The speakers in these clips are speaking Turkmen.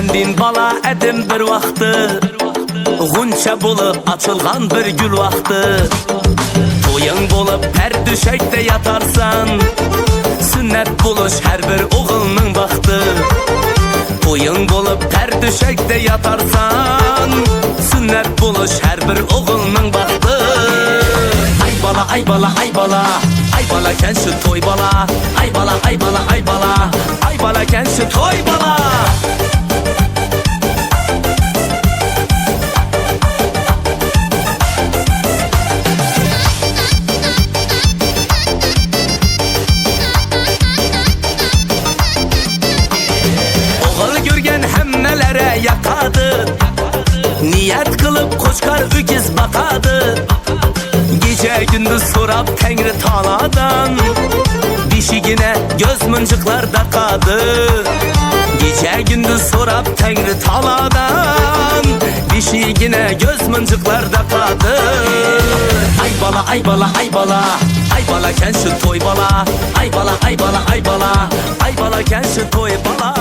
Sendin bala edim bir wagty Gunça bolup açylgan bir gül wagty Toýuň bolup her düşekde ýatarsan Sünnet boluş her bir ogulnyň bagty Toýuň bolup her düşekde ýatarsan Sünnet boluş her bir ogulnyň bagty Aý bala aý bala aý bala Aý bala ken şu toý bala Aý bala aý bala aý bala Aý bala ken şu toý bala. Ogul görgen hemmelere ýakady Niýet kylyp goçgar öküz bakady Gije gündüz sorap Täňri Taaladan Bişigine göz mynjyklar dakady Gije gündüz sorap Täňri Taaladan Bişigine göz mynjyklar dakady Aý bala aý bala aý bala Aý bala ken şu toý bala Aý bala aý bala aý bala Aý bala ken şu toý bala.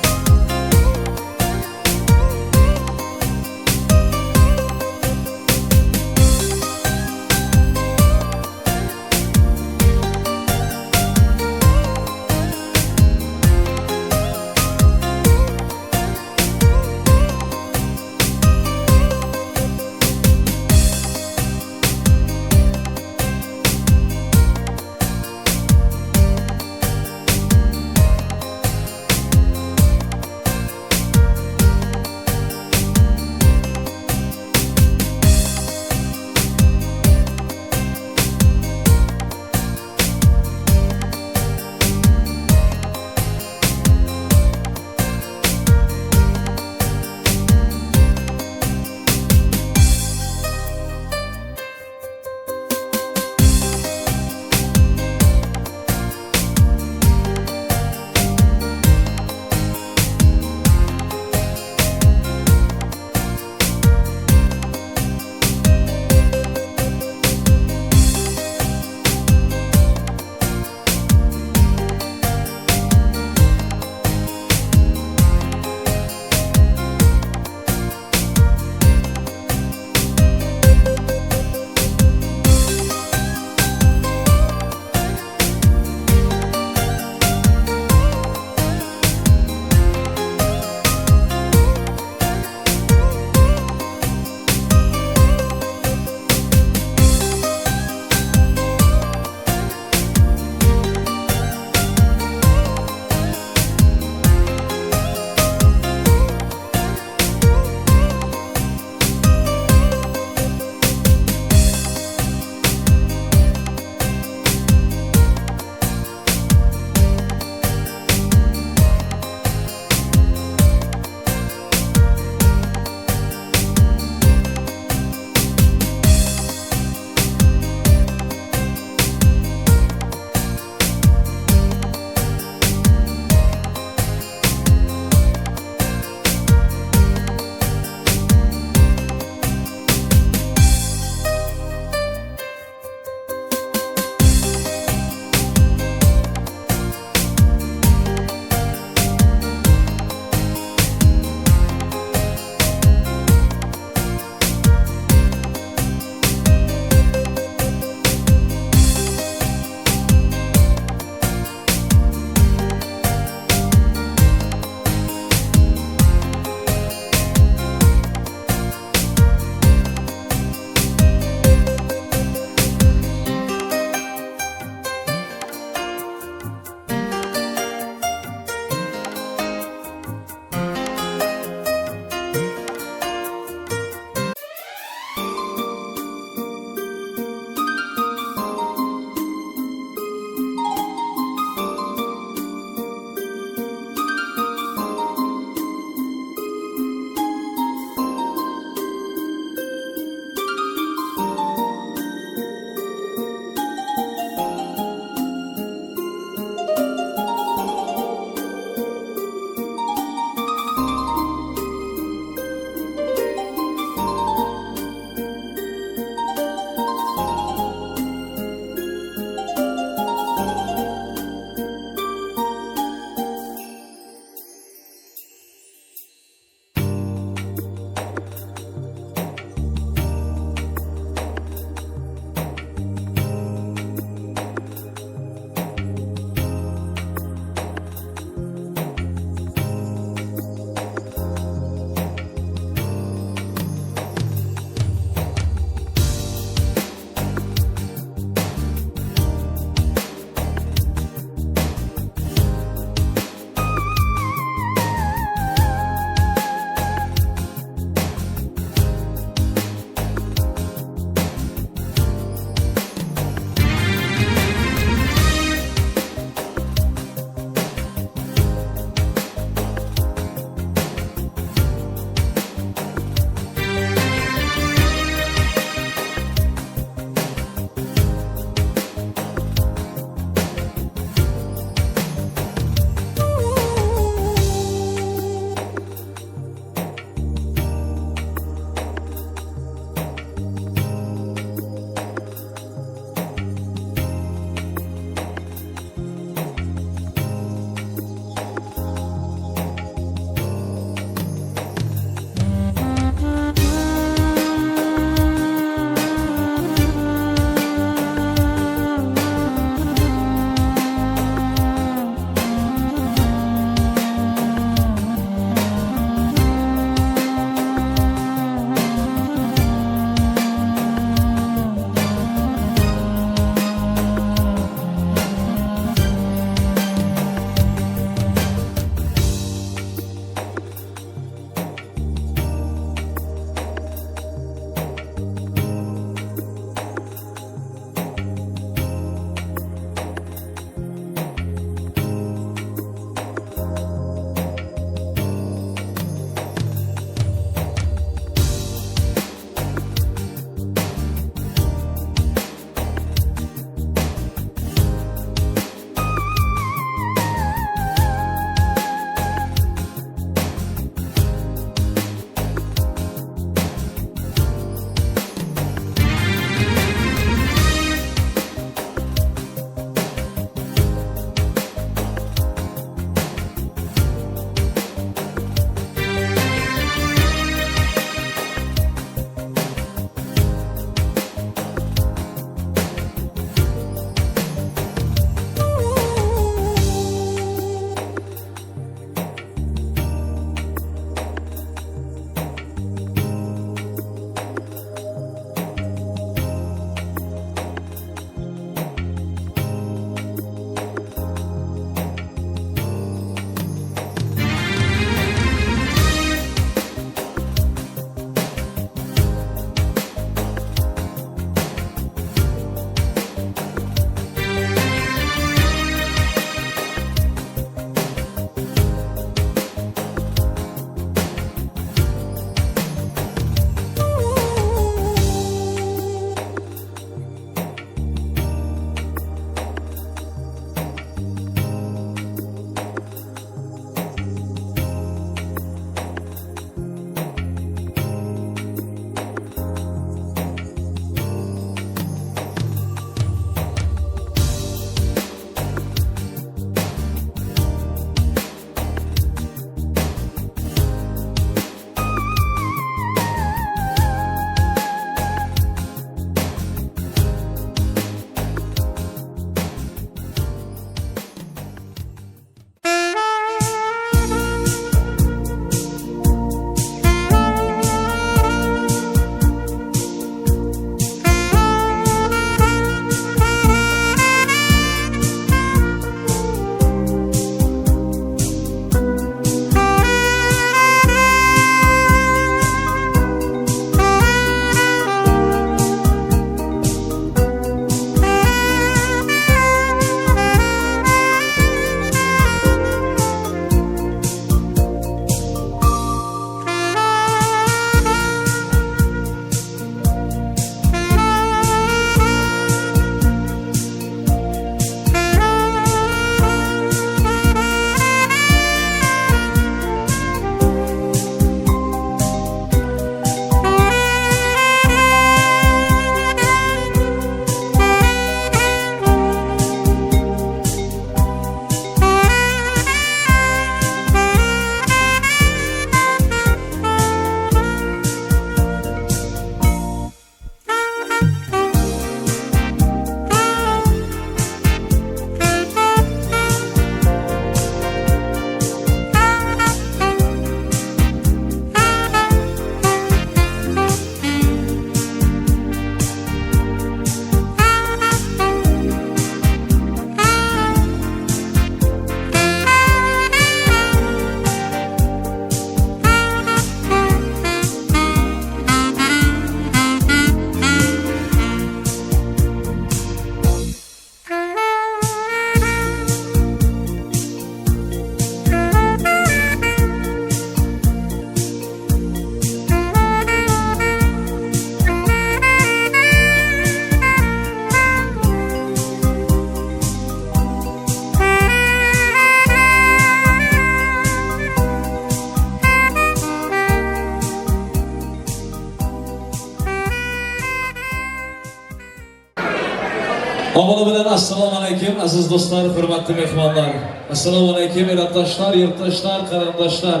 Avvaly bilen Assalamu aleýkum aziz dostlar, hörmetli mehmanlar. Assalamu aleýkum elatdaşlar, ýurtdaşlar, garyndaşlar.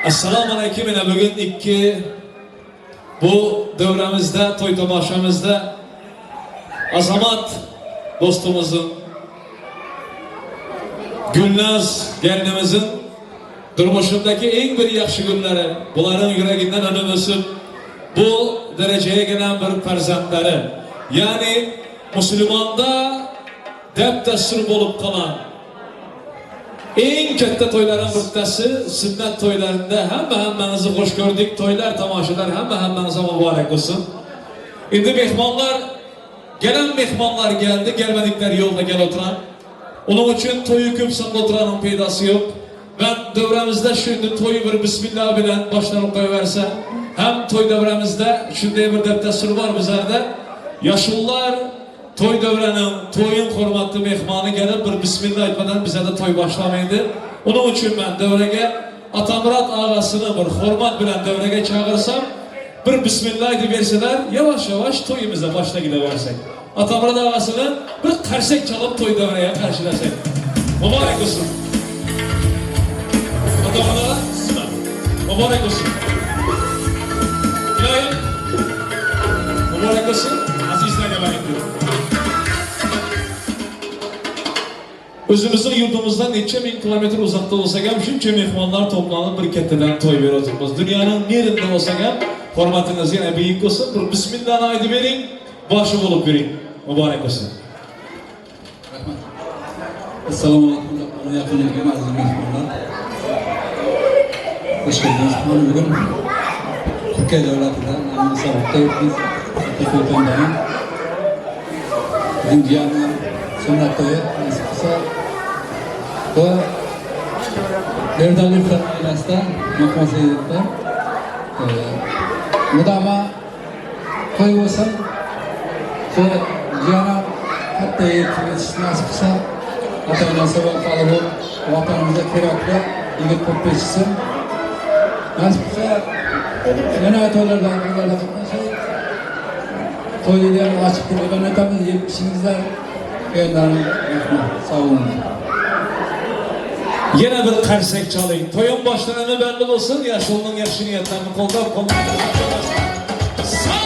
Assalamu aleýkum ine bugün ikki bu döwremizde, toý tomaşamyzda Azamat dostumyzyň Gülnaz gelnimizin durmuşyndaky iň bir ýagşy günleri, bularyň ýüreginden önüp ösüp, bu derejeye gelen bir perzentleri. Ýagny musulmanda däp-dessur bolup galan iň ketde toýlaryň birtdesi sünnet toýlarynda hemme hemmäňizi hoş gördük. Toýlar, tomaşalar hemme hemmäňize mübarek bolsun. Indi mehmanlar, gelen mehmanlar geldi, gelmedikler ýolda gel oturan. Onuň üçin toýy köp saklap oturanyň peýdasy ýok. Men döwrämizde şu indi toýy bir bismillah bilen başlanyp goýberse, hem toý döwrämizde şunday bir däp-dessur bar bizlerde, ýaşulular toý döwräniň, toýuň hormatly mehmany gelip bir bismillah aýtmadan bizede toý başlamaýdy. Onuň üçin men döwrege Atamyrat agasyny bir hormat bilen döwrege çagyrsam, bir bismillah aýdyberseler, ýawaş-ýawaş toýumyza başla gidebersek. Atamyrat agasyny bir karsek çalyp toý döwrege karşylasak. Mübarek bolsun. Atamyrat aga, Mübarek bolsun. Ilayim. Mübarek bolsun. Azizler emanet Özümizin yurdumuzdan neçe min kilometr uzakda olsak hem şunça mehmanlar toplanıp bir keteden toý berip otyrmyz. Dünýäniň nerinde bolsak hem hormatyňyz ýene beýik bolsun. Bir bismillany aýdyberiň. Başy bolup ýöriň. Mübarek bolsun. Rahmat. Essalamu aleýkum uzakdan ýakyn gelgen aziz myhmanlar. Hoş geldiňiz. Mana bugün Türkiýe döwletinde Manisa biz Türkiýeden Bizim jiyanlar sünnet toýy nasip bolsa bu Berdaliyevler ailesinde Mahmut Seýidowlar mudama Toý bolsun. Şu jiýana hatda ýetip ýetişip nasip bolsa, ata-enesi wepaly bolup, Watanymyza kerakli ýigit bolup ýetişsin. Nasip bolsa, ýene toýlarda gyzlarda gatnaşaýyk. Toý diýýän açyk ýürekden etamiz, ýetip içiňizde. Öňlerine rahmet. Sag boluň. Ýene bir karsek çalyň. Toýuň başlanany belli bolsun, ýaşulynyň ýagşy niýetlerini goldap, Sag!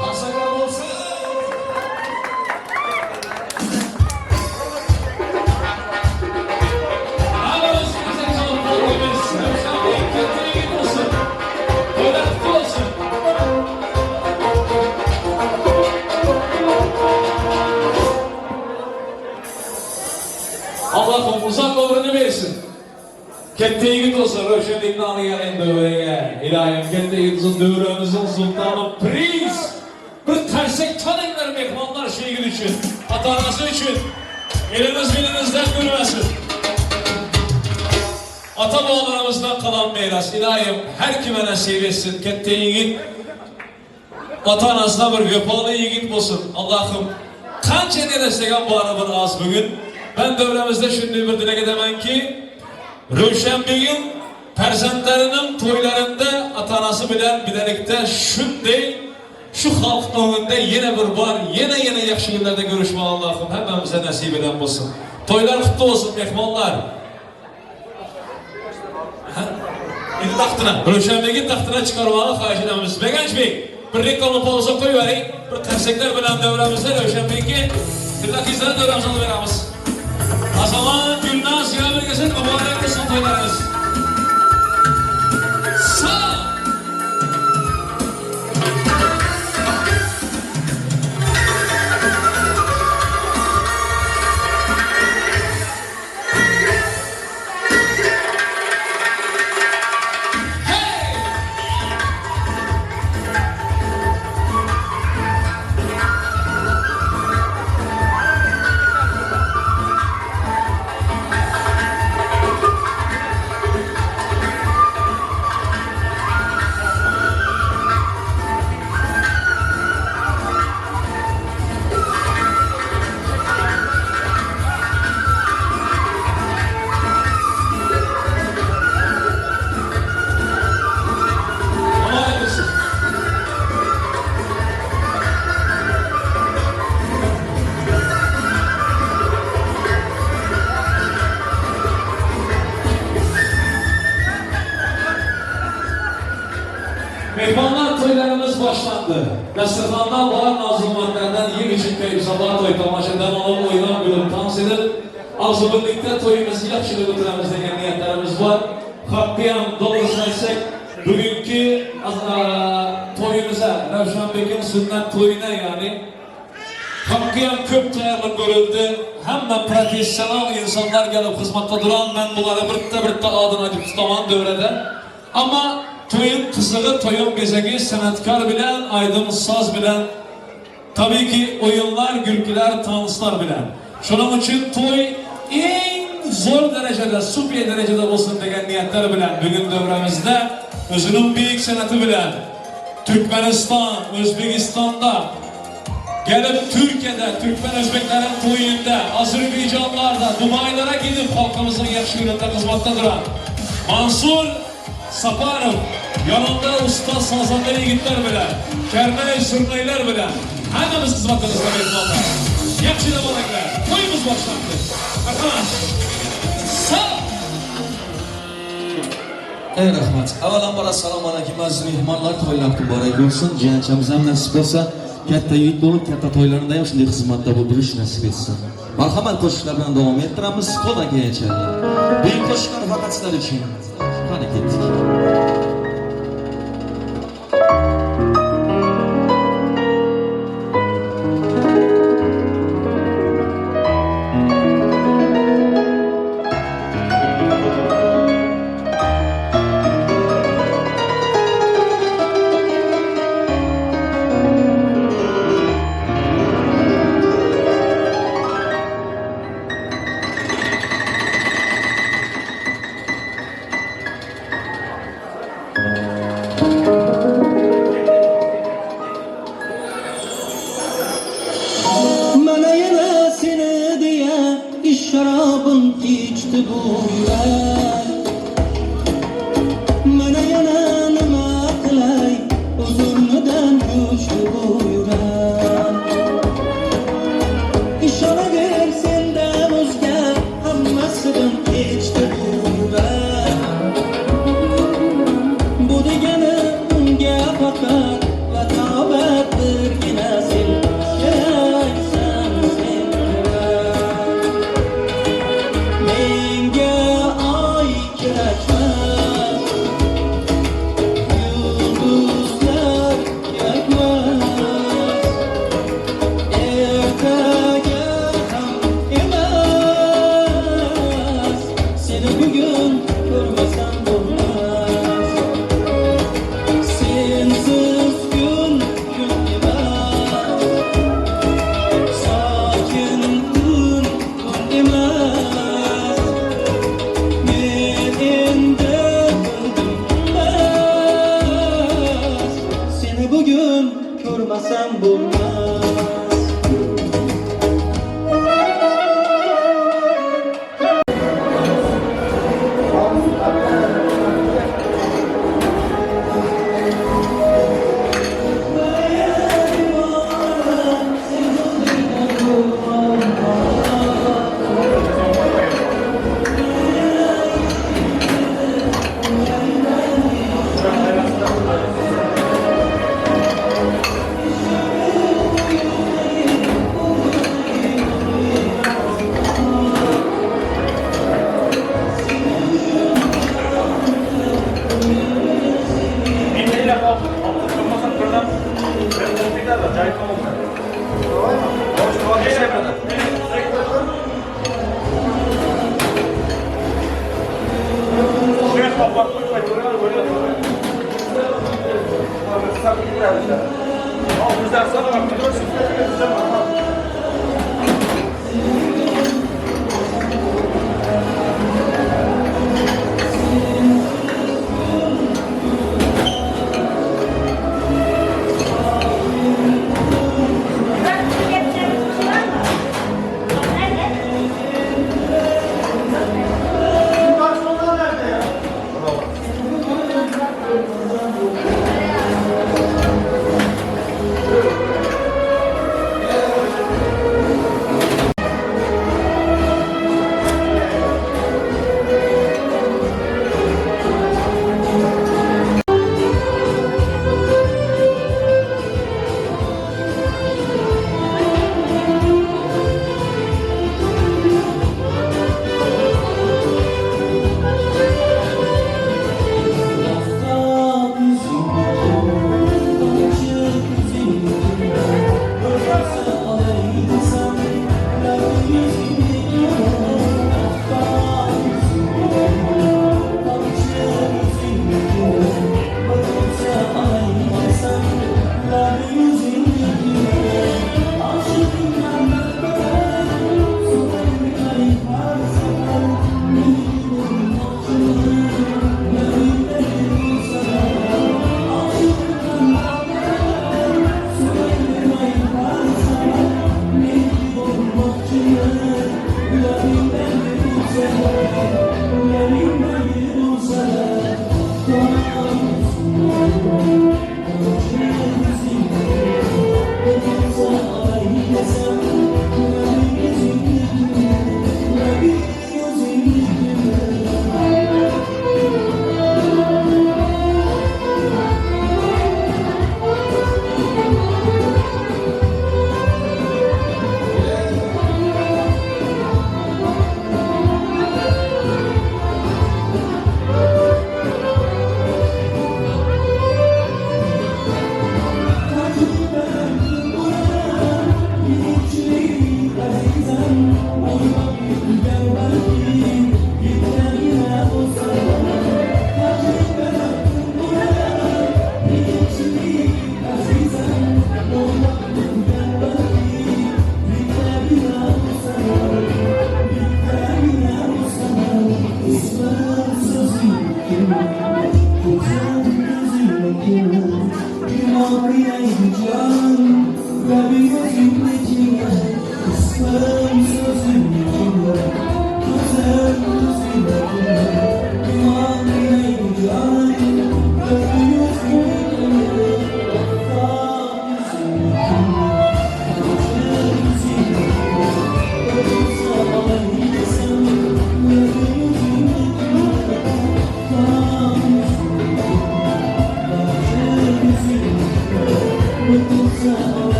Qarsaklar bolsun! Hammamiz güzel çalıp toyumuz. Rövşen Bey, katta yigit olsun. Toylar kutlu olsun. Allahım uzak ömrünü versin. Katta yigit olsun Rövşenbekni alı gelin dövrege. İlahim katta yigit olsun dövremizin sultanı Prins. Bir qarsak çalinglar mehmonlar shu yigit uchun, ota-onasi uchun. Elimiz belimizdan ko'rmasin. Ata babalarımızdan kalan miras. İlahim her kime nasip etsin. Katta yigit ota onasına bir vefalı yigit bo'lsin. Allohim qancha ne degan bori bir oz bugun. Ben davramizda shunday bir dilak etamanki, Rövşenbegim farzandlarining to'ylarida ota onasi bilan birlikte shunday shu xalq o'ngida yana bir bor, yana yana yaxshi kunlarda ko'rishma Allohim hammamizga nasib eden bo'lsin. To'ylar qutlu bo'lsin mehmonlar. Ha? Endi taxtini, Rövşenbegin taxtına chiqarmoqni xohish etamiz. Beganchbek, bir reklama pauza qo'yib yuboring. Bir qarsaklar bilan davramizda Rövşenbekka tilla qizlarni davramizni olib beramiz. Azamat, Gulnaz, yana birga muborak bo'lsin to'ylaringiz. Sağ! Muborak bo'lsin. Mehmonlar to'ylarimiz boshlandi. Dasturxondan bor nozumatlardan yeb ichib kayf safo to'y tomoshadan olib o'ynab kulib tans edib, orzu birlikda to'yimizni yaxshilab o'tiramiz degan niyatlarimiz bor. Haqqi ham to'g'risini aytsak, bugungi to'yimizga Ravshanbekning sunnat to'yina ya'ni Hakkı ko'p tayyorlik ko'rildi. Hamma professional insonlar kelib xizmatda duran, men bularni bitta bitta adını aytib tutaman davrada. Ama to'yun qizig'i, to'yun bezagi san'atkor bilan, aydın soz bilan, tabii ki o'yinlar, gülküler, tanslar bilan. Shuning uchun to'y eng zo'r darajada, super darajada bo'lsin degan niyatlar bilan bugun davramizda o'zining buyuk san'ati bilan Türkmenistan, O'zbekistonda Gelip Türkiye'de, Türkmen Özbeklerin toyunda, Azerbaycanlarda, Dubaylara gidip halkımızın yaxshi yo'lida xizmatda duran Mansur Saparov yanında usta sazanda yigitlar bilan, karnay surnaylar bilan hammamiz xizmatimizda mehmonlar. Yaxshi muboraklar. To'yimiz boshlandi. Marhamat. Sağ. Ey rahmat. Avvalambor assalomu alaykum aziz mehmonlar, to'ylar muborak bo'lsin. Jiyanchamiz ham nasib bo'lsa, katta yigit bo'lib, katta to'ylarida ham shunday xizmatda bo'lib nasib etsin. Marhamat qo'shiqlar bilan davom ettiramiz. Qo'ldan kelgancha. Buyuk qo'shiqlar faqat sizlar uchun. Qani ketdik. Mana yana seni deya ish sharobim ichdi bu yurak Mana yana nima qilay o'z o'rnidan ko'chdi bu yurak Ishonaver sendan o'zga hammasidan kechdi bu yurak.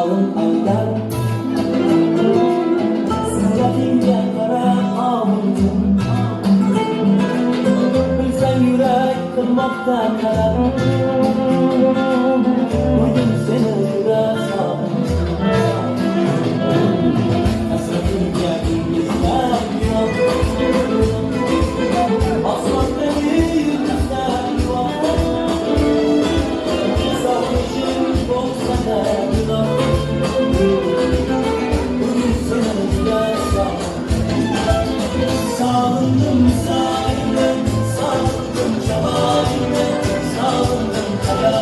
Ahvolum aydar Suratingga qarab og'indim Bilsang yurak qilmoqda qarab Bugun seni juda sog'indim Hasratingga dengizlar yo'q Osmondagi yulduzlar yo'q Sog'inchim bo'lsa-da gunoh Bugun seni juda sog'indim Sog'indim salimni, sog'indim jamolimni, sog'indim.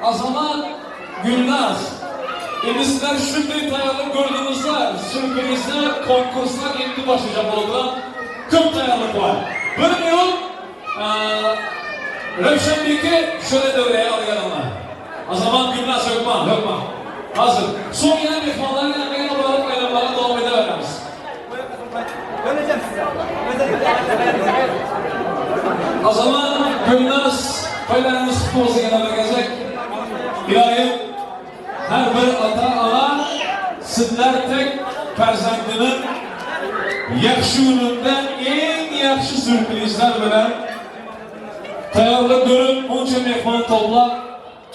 Azamat, Gülnaz. Indi sizler şunday taýýarlyk gördüňizler, sürprizler, konkurslar indi başlajak boldular. Köp taýýarlyk bar. Bir minut Röwşenbeki şöyle döwreye alýarlar. Azamat, Gülnaz hökman, hökman. Hazır. Soň ýene myhmanlar ýene ýene baryp aýlanmaga dowam ediberemiz. Azamat, Gülnaz, toýlaryňyz gutly bolsun ýene bir gezek. Ylaýym her bir ata-ana sizler tek perzendiniň ýagşy gününde iň ýagşy sürprizler bilen taýýarlyk görüp munça myhman toplap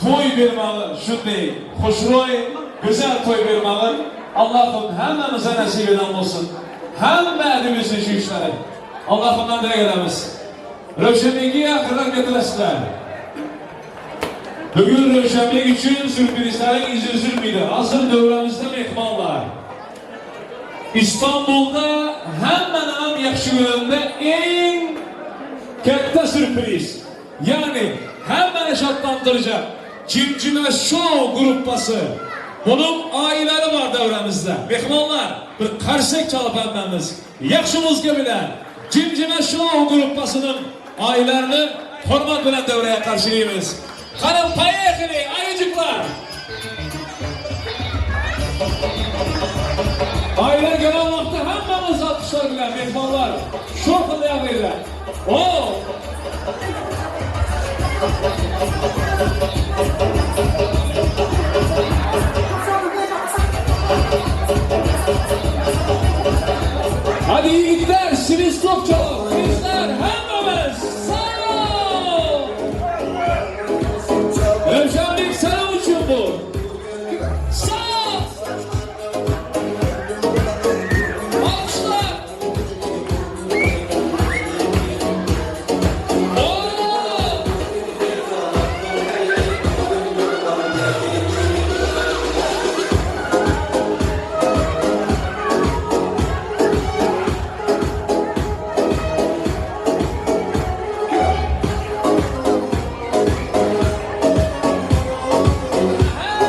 Toý bermagy şundeý hoşroý gözel toý bermagy Allahym hemmemize nesip eden bolsun. Hemme edilsin şu işleri. Allahymdan dileg edemiz. Röwşenbegi ýakyndan getiresizler. Bugün Röwşenbeg üçin sürprizleriň izi üzülmeydi. Hazır döwremizde mehmanlar. İstanbulda hemmenem ýagşy görende iň ketde sürpriz. Ýagny, hemmäni şatlandyrjak Jimjime Show gruppasy. Munuň aýylary bar döwremizde. Myhmanlar, bir karsek çalyp hemmämiz ýagşy muzka bilen Jimjime Show gruppasynyň aýylaryny hormat bilen döwrä garşylyýmyz. Hany, poýehili, aýyjyklar! Aýylar gelen wagty hemmämiz alkyşlar bilen myhmanlar şowhunly ýagdaýda. O! Hadi ýigitler, swistok çalyň, gyzlar hemmemiz sag ol! Röwşenbek seniň üçin bu. Sag! Alkyşlar! Hey!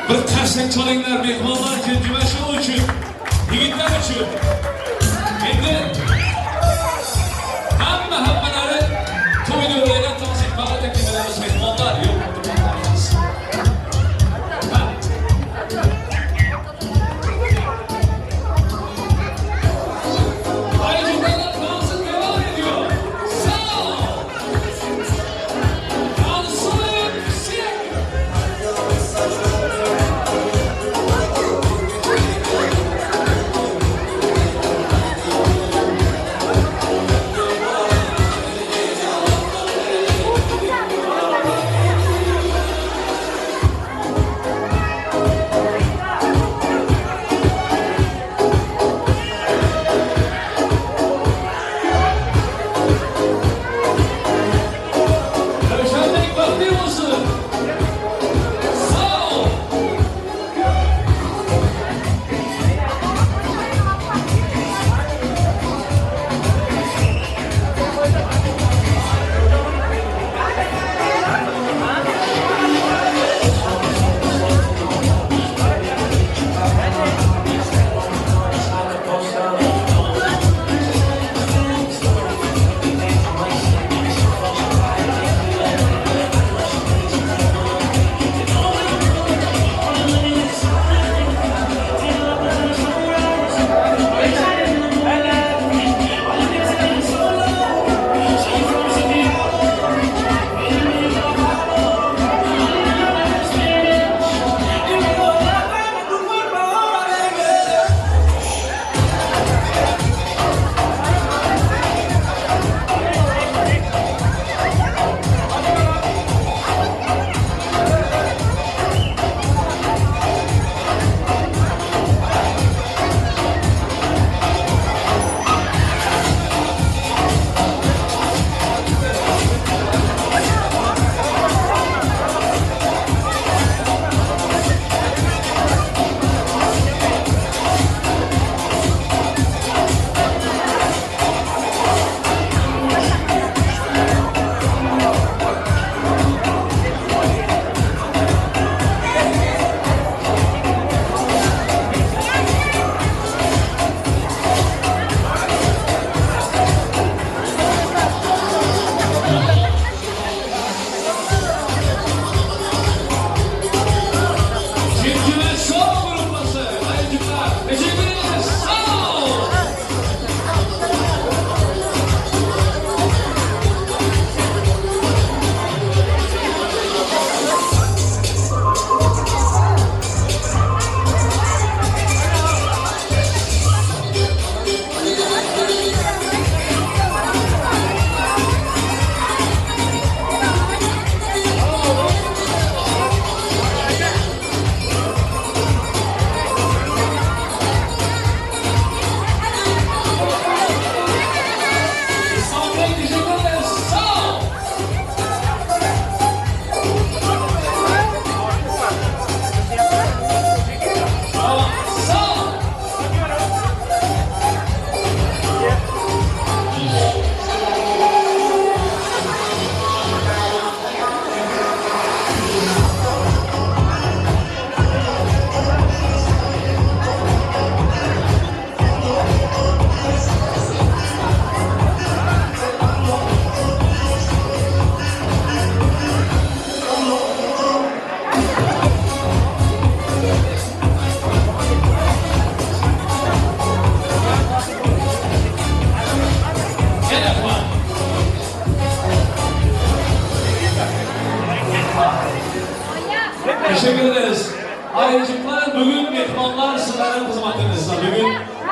Bir tarsek çalyňlar myhmanlar Jimjime şow üçin, ýigitler üçin. Indi hemme hemmeleri toý döwrüne tans etmäge teklip edemiz myhmanlar. Ýok, oturmaň. Aýjyklaryň tansy dowam edýär. Sag ol! Tansuýun wseh!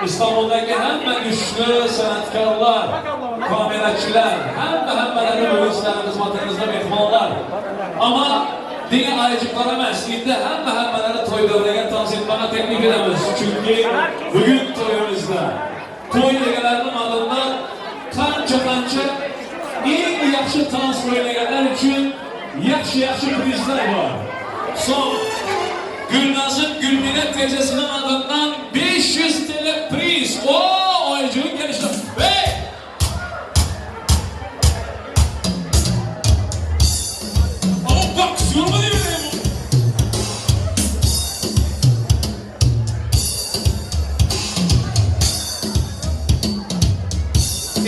İstanbuldaki hamma güçlü sanatkarlar, kameraçılar, hamma hammaları bugün sizlerin hizmetinizde mehmonlar. Ama diňe ayıcıklar emas, endi hamma hammaları toy davraga tavsiye etmani teklif edamiz. Chunki bugun to'yimizda to'y egalarining adından qancha qancha eng yaxshi tans o'ynaganlar uchun yaxshi yaxshi prizlar bor. Son Gülnaz'ın Gülmine teyzesinin adından 500 TL priz. O oyuncunun gelişi. Ve Ama bak yorma değil mi?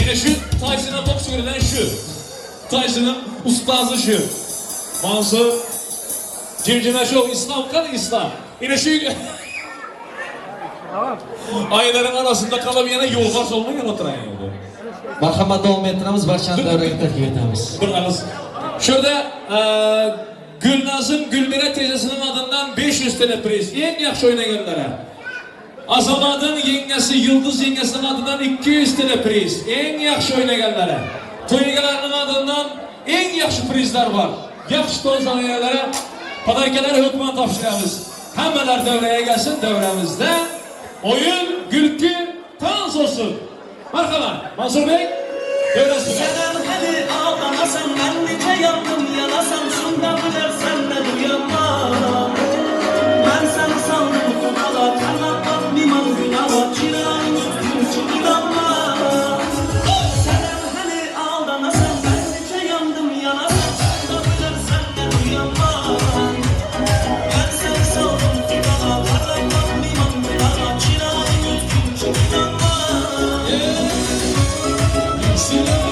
Yine şu Tyson'a boks öğrenen şu. Tyson'ın ustazı şu. Mansur Cimcime Show İslam kan İslam. Yine şu Ayların arasında kalıp yana yolbaş olmayan oturan yoldu. Marhamat davom ettiramiz, barchani davraga taklif etamiz. Bir ağız. Şurada e, Gülnaz'ın Gülmire teyzesinin adından 500 TL priz. En yaxşı oynayanlara. Azamat'ın yengesi Yıldız yengesinin adından 200 TL priz. En yaxşı oynayanlara. Toy egalarının adından en yaxşı prizler var. Yaxşı toy oynayanlara podarkalar hökmən tapşıramiz. Hammalar devreye gelsin devremizde. Oyun, gülkü, dans olsun. Merhaba Mansur Bey. Devresi. Senem heli ağlamasan ben nice yandım yanasan Şunda bilersen de duyanmam Ben seni sandım kudala Kanat batmıman günaha Çırağın üstün çıkıdanma Senem heli aldanasan Ben nice yandım yanasan Şunda bilersen de duyanmam Ben seni sandım kudala Kanat batmıman günaha Çırağın üstün çıkıdanma Selam.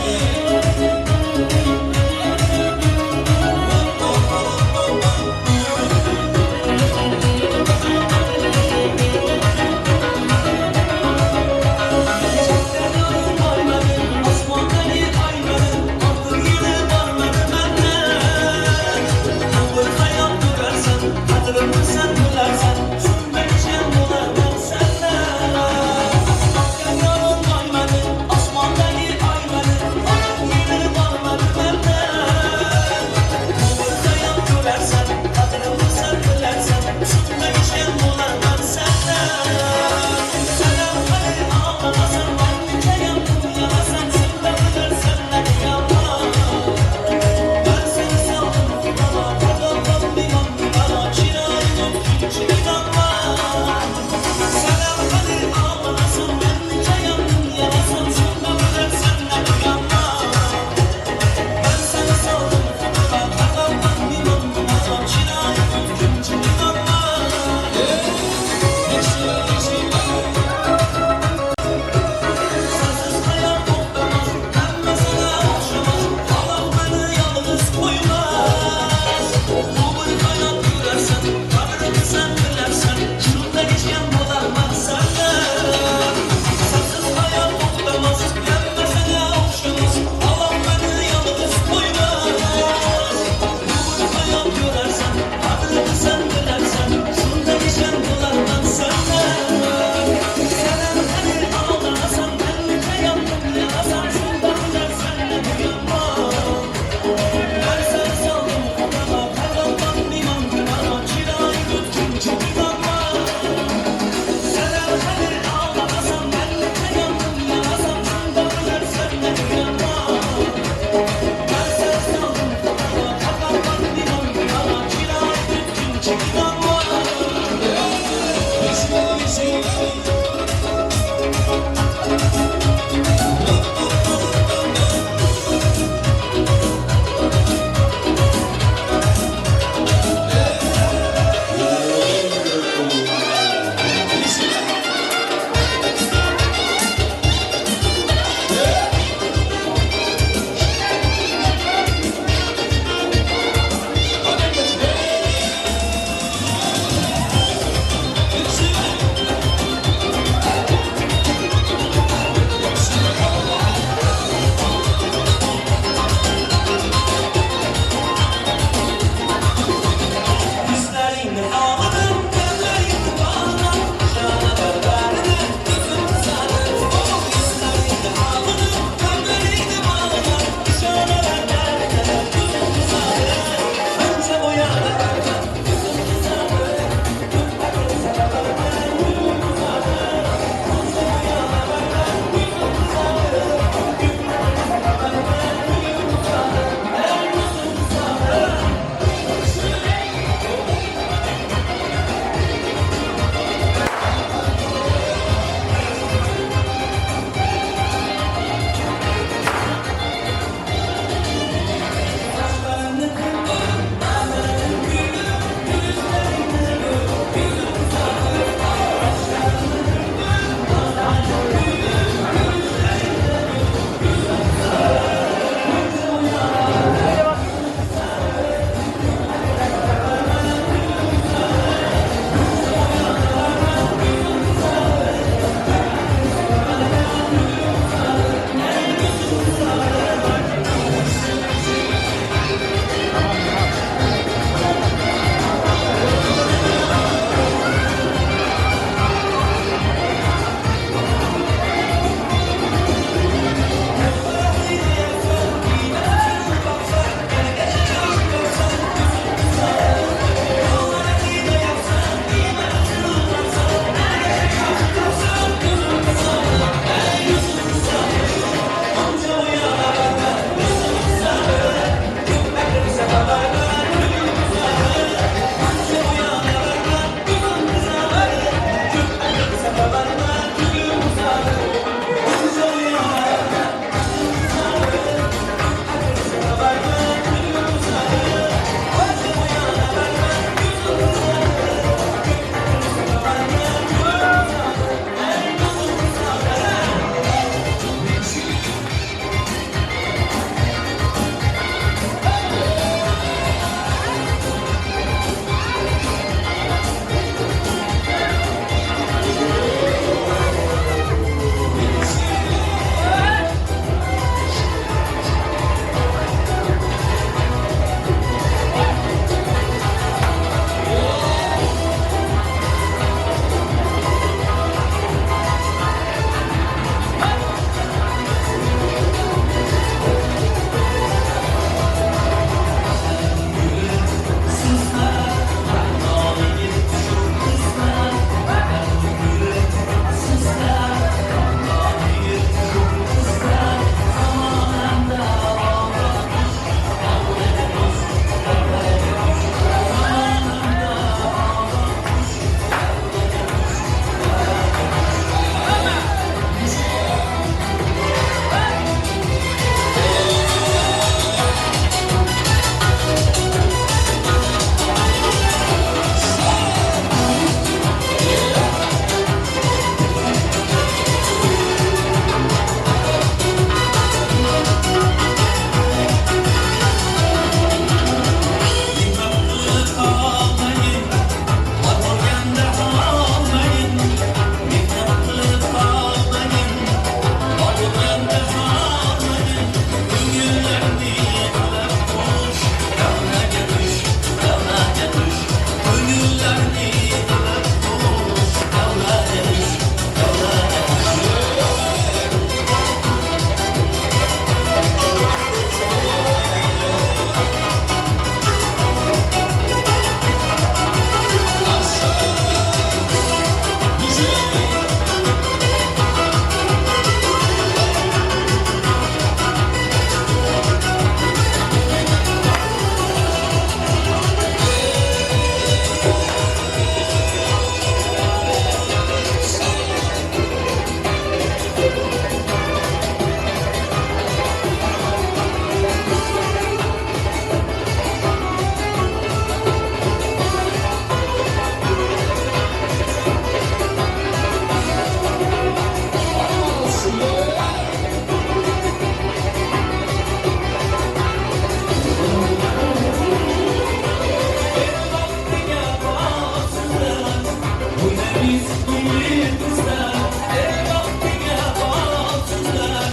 O'ynaymiz ko'ngli qizlar, Ey baxtiga boqsizlar.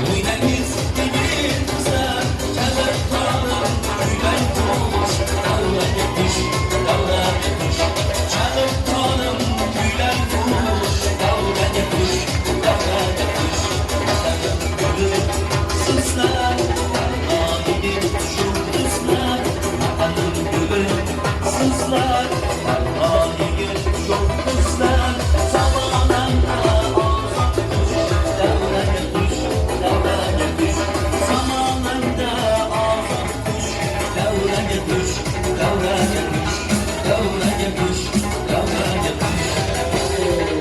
O'ynaymiz yigit qizlar, Chalib tonim kuylang tush, Davraga tush, davraga tush. Chalib tonim kuylang tush, Davraga tush, davraga tush. Vatanim guli sizlar, Daryo yigit shu qizlar. Vatanim guli sizlar, Daryo yigit shu qizlar. Zamonamda ozod qush, Davraga tush, davraga tush. Zamonamda ozod qush, Davraga tush, davraga tush. Davraga tush, davraga tush.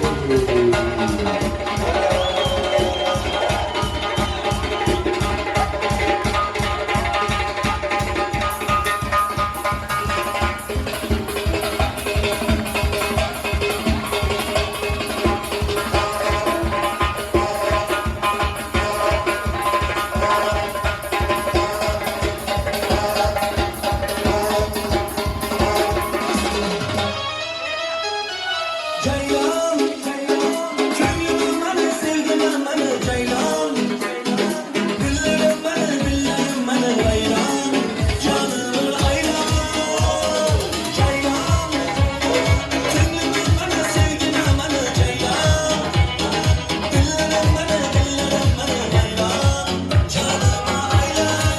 Ceylan, Könglim meni, sevgilim meni Ceylan. Dillerim meni, dillerim meni vayran. Canım ayran. Ceylan, Könglim meni, sevgilim meni Ceylan. Dillerim meni, dillerim meni vayran. Canım ayran.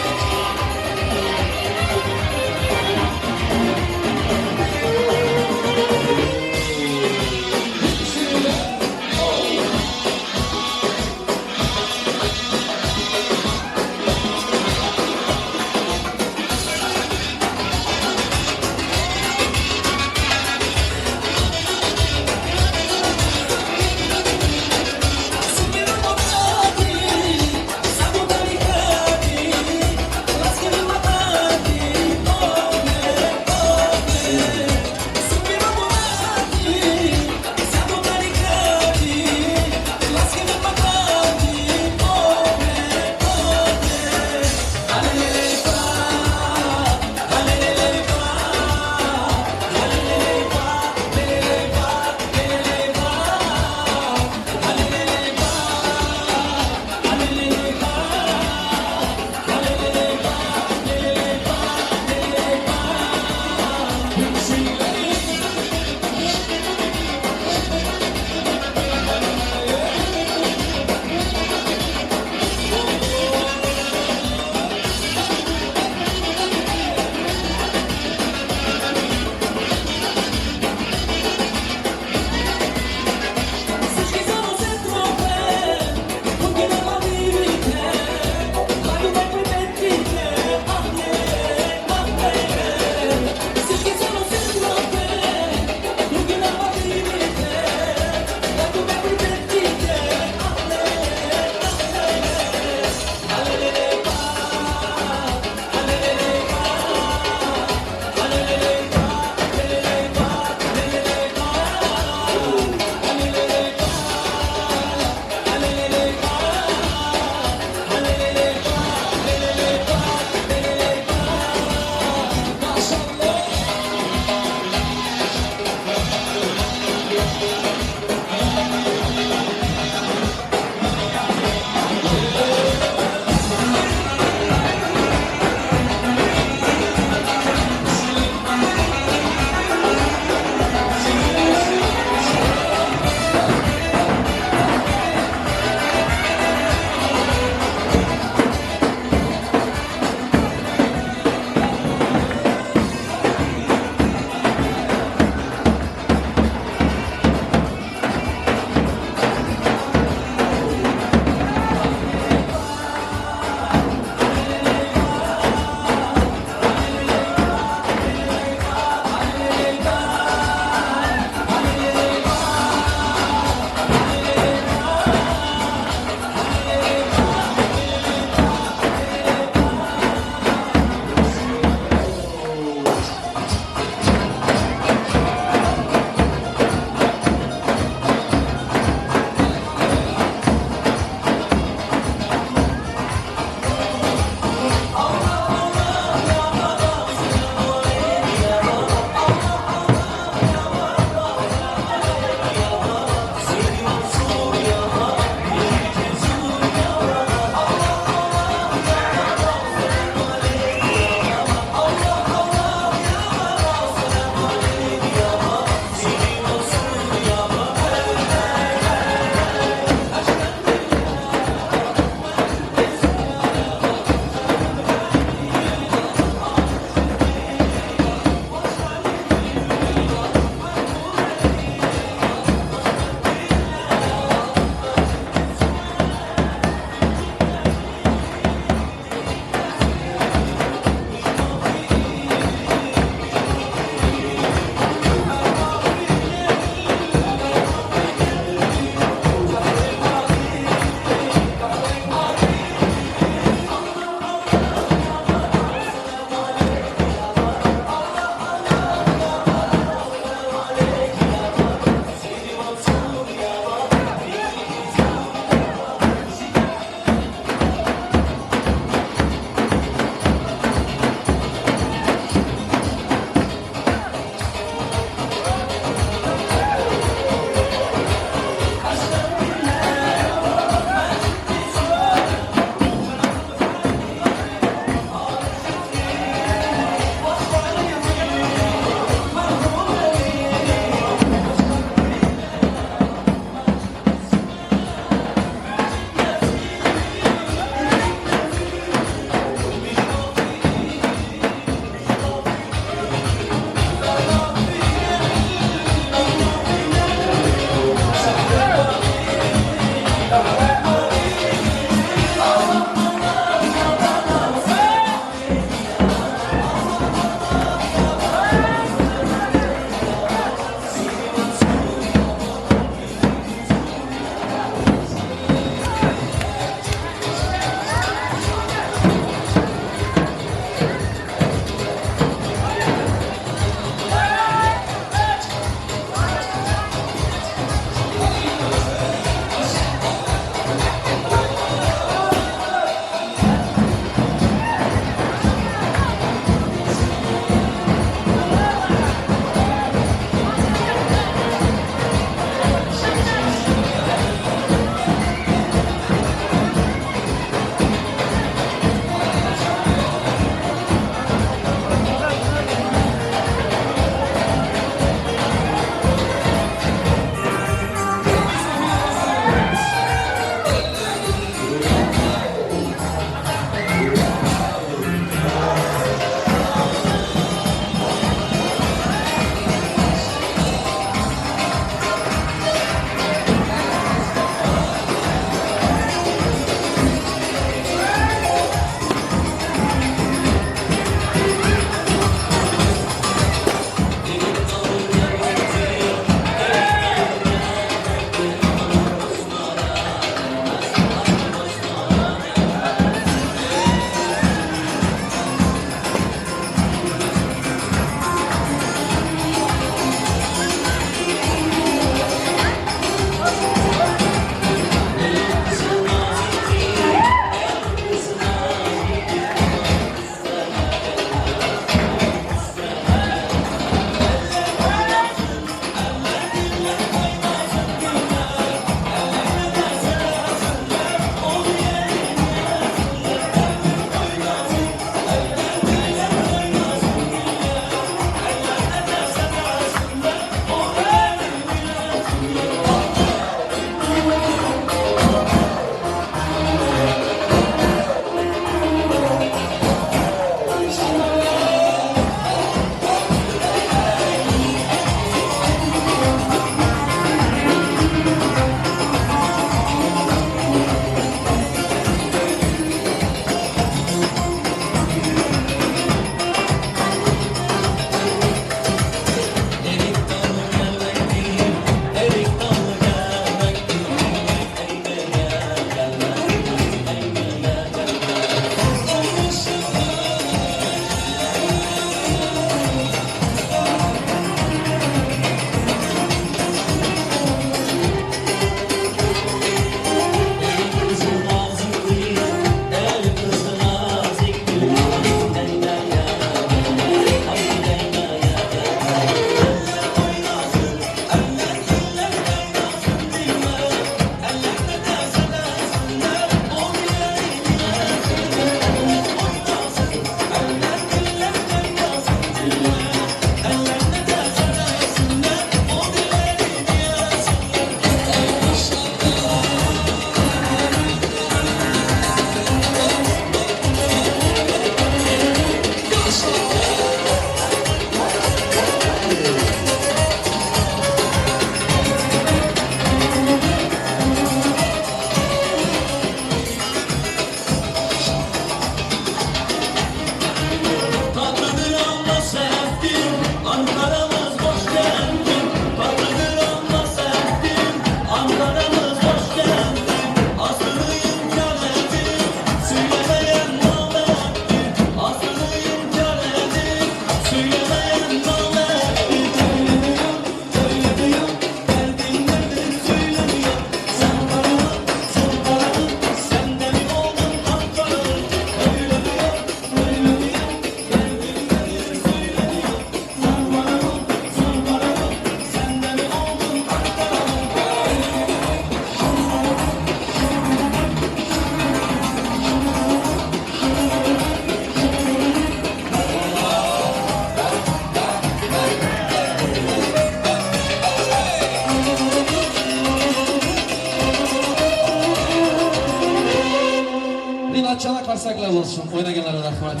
bolsun. Oýnaganlara rahmat.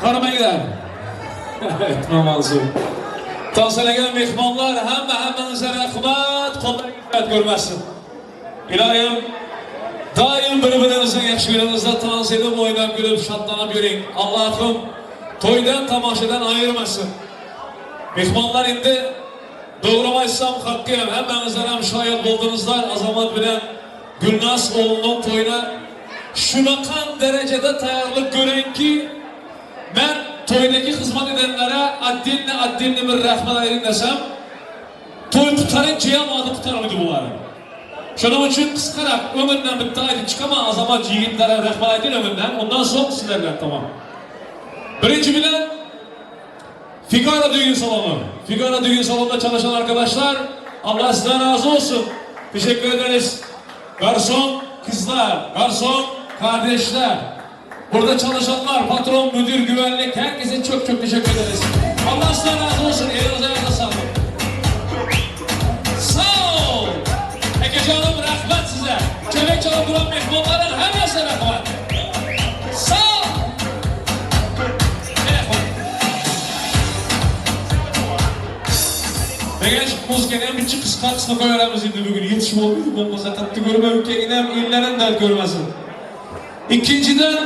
Qarmanglar. Aytma Mansur. Tavsiyalagan mehmonlar hamma hammangizga rahmat. Qo'llaringiz dard ko'rmasin. Iloyim doim bir-biringizni yaxshi ko'ringizda tans edib, o'ynab kulib, shodlanib yuring. Allohim to'ydan, tomoshadan ayirmasin. Mehmonlar endi doğru aytsam hakkı ham hammangizlar ham shohid bo'ldingizlar Azamat bilan Gulnaz o'g'lining to'yina shunaqa darajada tayyorlik ko'ringki men to'ydagi xizmat edenlere отдельно отдельно bir rahmat ayting desam to'y qutarincha ham odi qutarmaydi bularni. Shuning uchun qisqaroq o'ngimdan bitta aytib chiqaman Azamat yigitlarga rahmat ayting o'ngimdan undan so'ng sizlar bilan tamom. Birinchi bilan Figaro Düğün Salonu. Figaro Düğün Salonu'nda çalışan arkadaşlar Allah sizden razı olsun. Teşekkür ederiz. Garson kızlar, garson kardeşler, burada çalışanlar, patron, müdür, güvenlik herkese çok çok teşekkür ederiz. Allah sizden razı olsun. Elinize ayağınıza sağlık. Sağ ol. Eke canım rahmet size. Çörek çalıp duran mehmonların hepsine rahmet. Sağ ol. Rahmet. Degan muzikani ham bitta qisqa qisqa qo'yaveramiz endi bugun yetishib olmaydi bo'lmasa qattiq ko'rma ukangni ham ellarini dard ko'rmasin. Ikkinchidan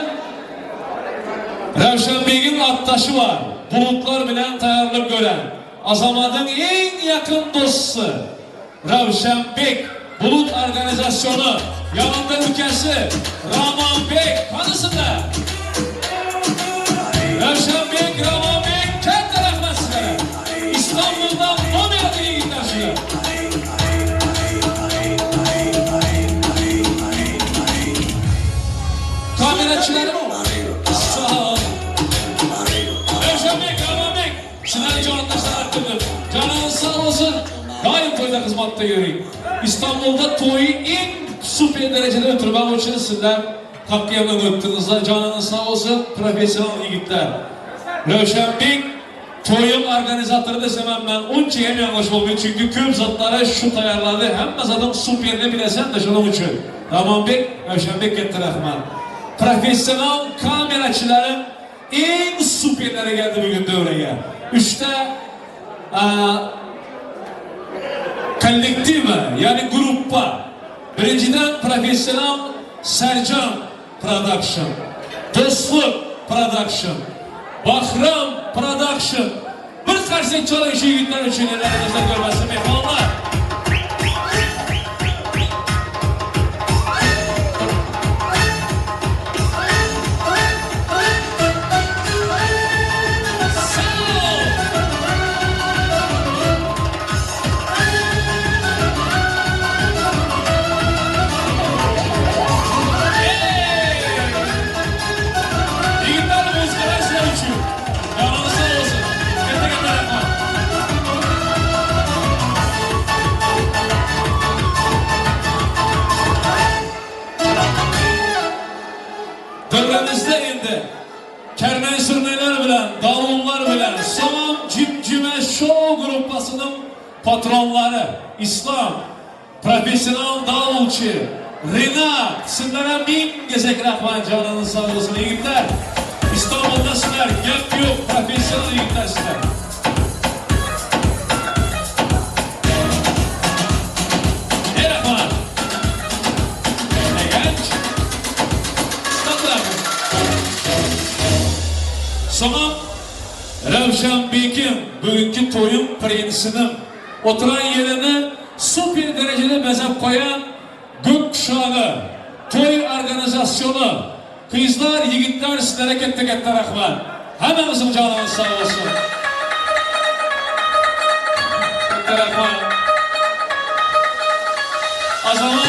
Ravshanbek'in atdaşı var. Bulutlar bilan tayyorlab ko'ran. Azamat'ın eng yaqin do'sti Ravshanbek Bulut organizasyonu yanında ukasi Ramonbek qanisilar? Ravshanbek, Ramonbek katta rahmat sizlarga. İstanbul'dan nomer yigitlar sizlar. Kamerachilarim sağ ol. Ravshanbek, Ramonbek sizlarni jonatashlar arttirdim. Joningiz sog' bo'lsin. Doim to'yda xizmatda yuring. İstanbul'da to'yi eng super darajada o'tirmak uchun sizlar haqqiyam o'tdingizlar. Joningiz sog' bo'lsin. Professional yigitlar. Ravshanbek to'yim organizatori desam ham man uncha ham yanglish bo'lmaydi chunki ko'p zotlari shu tayyorladi hamma zaten superni bilasan da shuning uchun Ramonbek Ravshanbek katta rahmat professional kamerachilarim eng superlari keldi bugun davraga uchta kollektivi ya'ni gruppa birinchidan professional Sarjon Production Do'stlik Production Bahram Production bir qarsak çalın şu yigitlar uchun ellerimizde ko'rmasin mehmonlar Sağ ol. Yigitlar muzikalar sizlar uchun. Yoningiz sog' bo'lsin. Katta katta rahmat. Davramizda endi karnay surnaylar bilan, davullar bilan Somam Jimjima Show gruppasining patronlari Islom, professional davulchi Renat, sizlarga ming gezak rahmat, joningiz sog' bo'lsin yigitlar. İstanbul'da sizlar, gap yo'q, professional yigitlar sizlar. Ey rahmat. Eganch. Tatlar. Soňam Ravşan Bekim bugünkü toyun prinsinin oturan yerini süper derecede bezep koyan gökkuşağı, toy organizasyonu, kızlar, yigitler sizlere katta katta rahmat. Hammamizin canınız sağ olsun. Katta rahmat. Azamat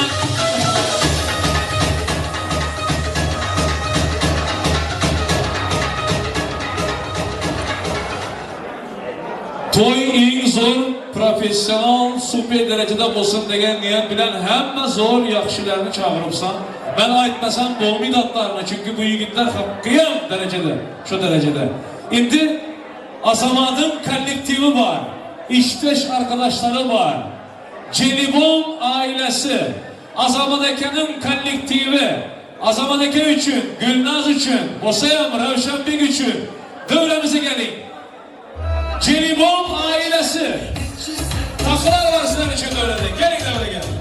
Toy eng zo'r professional super derecede bo'lsin degan niyat bilan hamma zo'r yaxshilarni chaqiribsan. Ben aytmasam bo'lmaydi atlarını çünkü bu yigitlar hakkıyam derecede, şu derecede. Endi. Azamadyň kollektiwi bar, işdeş arkadaşlary bar. Jelibon ailesi, Azamat akanyň kollektiwi, Azamat aka üçin, Gülnaz üçin, Bosayam Rawşanbek üçin döwremize geliň. Jelibon ailesi, Takylar bar sizler üçin döwrede. Geliň döwre geliň.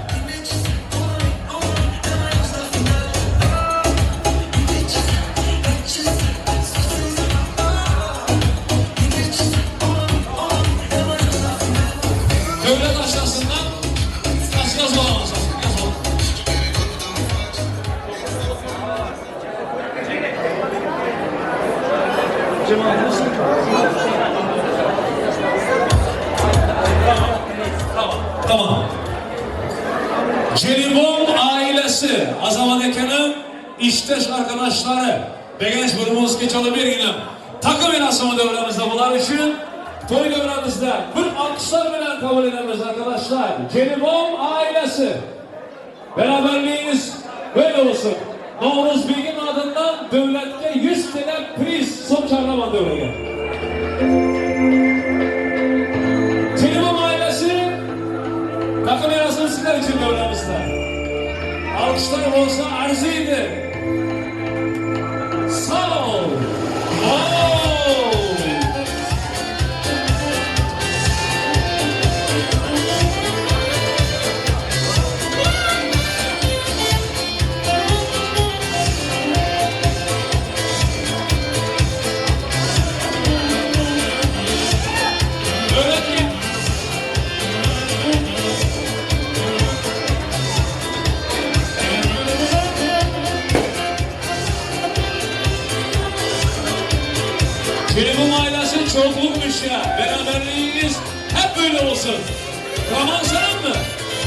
Döwlet aşasyndan gaz gaz bolan aşasyn, gaz bolan. Tamam. Celibon ailesi, Azamat akanyň işdeş arkadaşlary, Begenç bir muzıka çalyp berginem. Takım merasimi döwremizde bular üçin toý döwremizde bir alkyşlar bilen kabul edemiz arkadaşlar. Celibon ailesi. Beraberliğiniz böyle olsun. Nowruz Begim adyndan döwletge 100 TL priz som çarlama döwrege. Celibon ailesi takım merasimi sizler için döwremizde. Alkışlar olsa arzıydı. Sağ ol. Oo! Öğretmen. Kerim'in ailesi çoklukmuş ya. Beraberliğiniz hep böyle olsun. Tamam senin mi?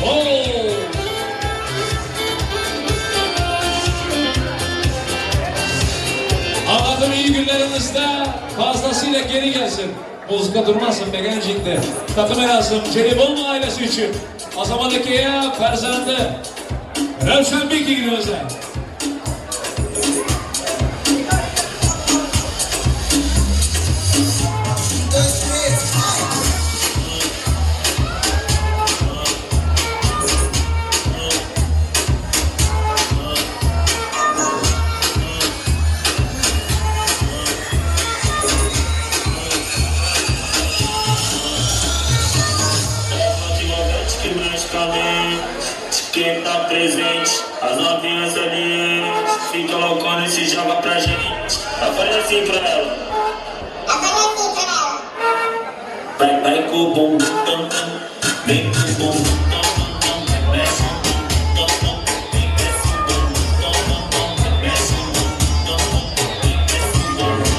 Oo. Allah'ın iyi günlerinizde fazlasıyla geri gelsin. Muzika durmasın Begencik'te. Takım Erasım, Celibon ailesi için. Azamadaki Ferzende. Revşen Bilgi günümüze. Que mexe com a mente, quem tá presente, as novinhas ali, fica loucona e se joga pra gente. Eu falei assim pra ela. Eu falei assim pra ela. Vai, vai com o bumbum tam tam, vem com o bumbum tam tam tam, mexe o bumbum tam tam, vem desce o bumbum tam tam tam, mexe o bumbum tam tam, vem desce o bumbum.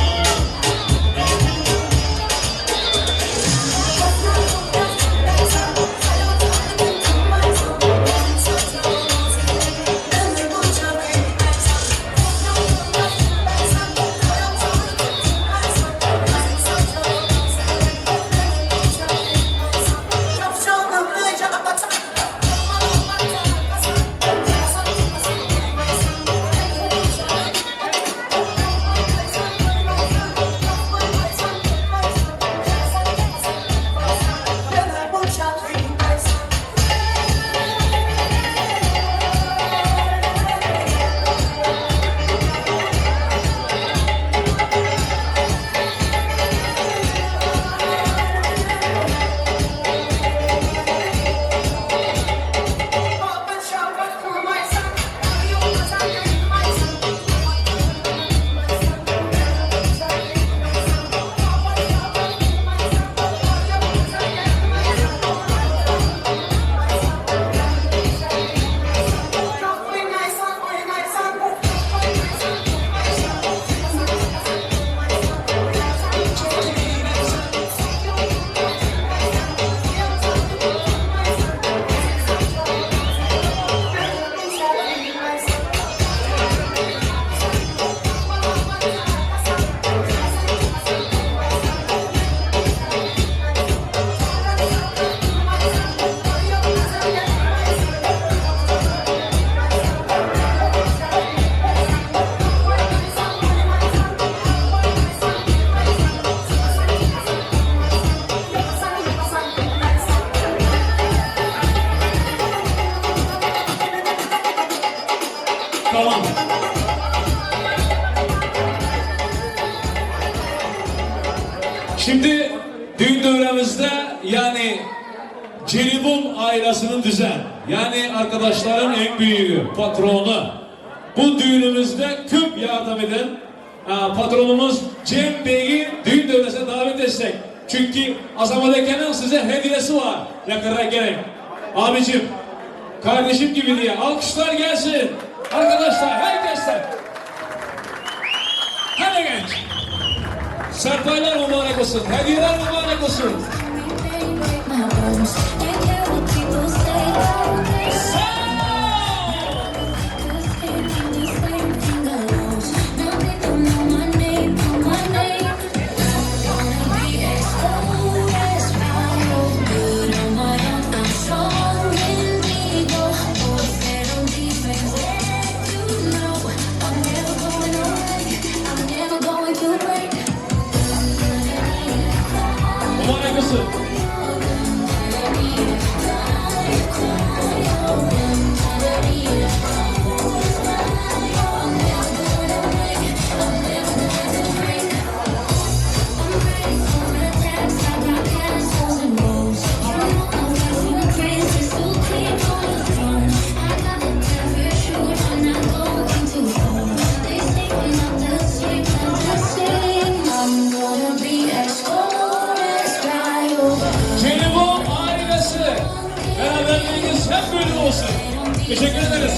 Düğün dövremizde yani Celibum ailesinin düzen, yani arkadaşların en büyüğü, patronu. Bu düğünümüzde küp yardım eden e, patronumuz Cem Bey'i düğün dövmesine davet etsek. Çünkü Azamat Eken'in size hediyesi var. Yakına gerek. Abicim, kardeşim gibi diye alkışlar gelsin. Arkadaşlar, herkesten. Hadi genç. Serpaylar mübarek olsun, hediyeler mübarek olsun. Going to break. Mübarek olsun. I'm gonna be as cold as fire. Celibum ailesi. Beraberliğiniz hep böyle olsun. Teşekkür ederiz.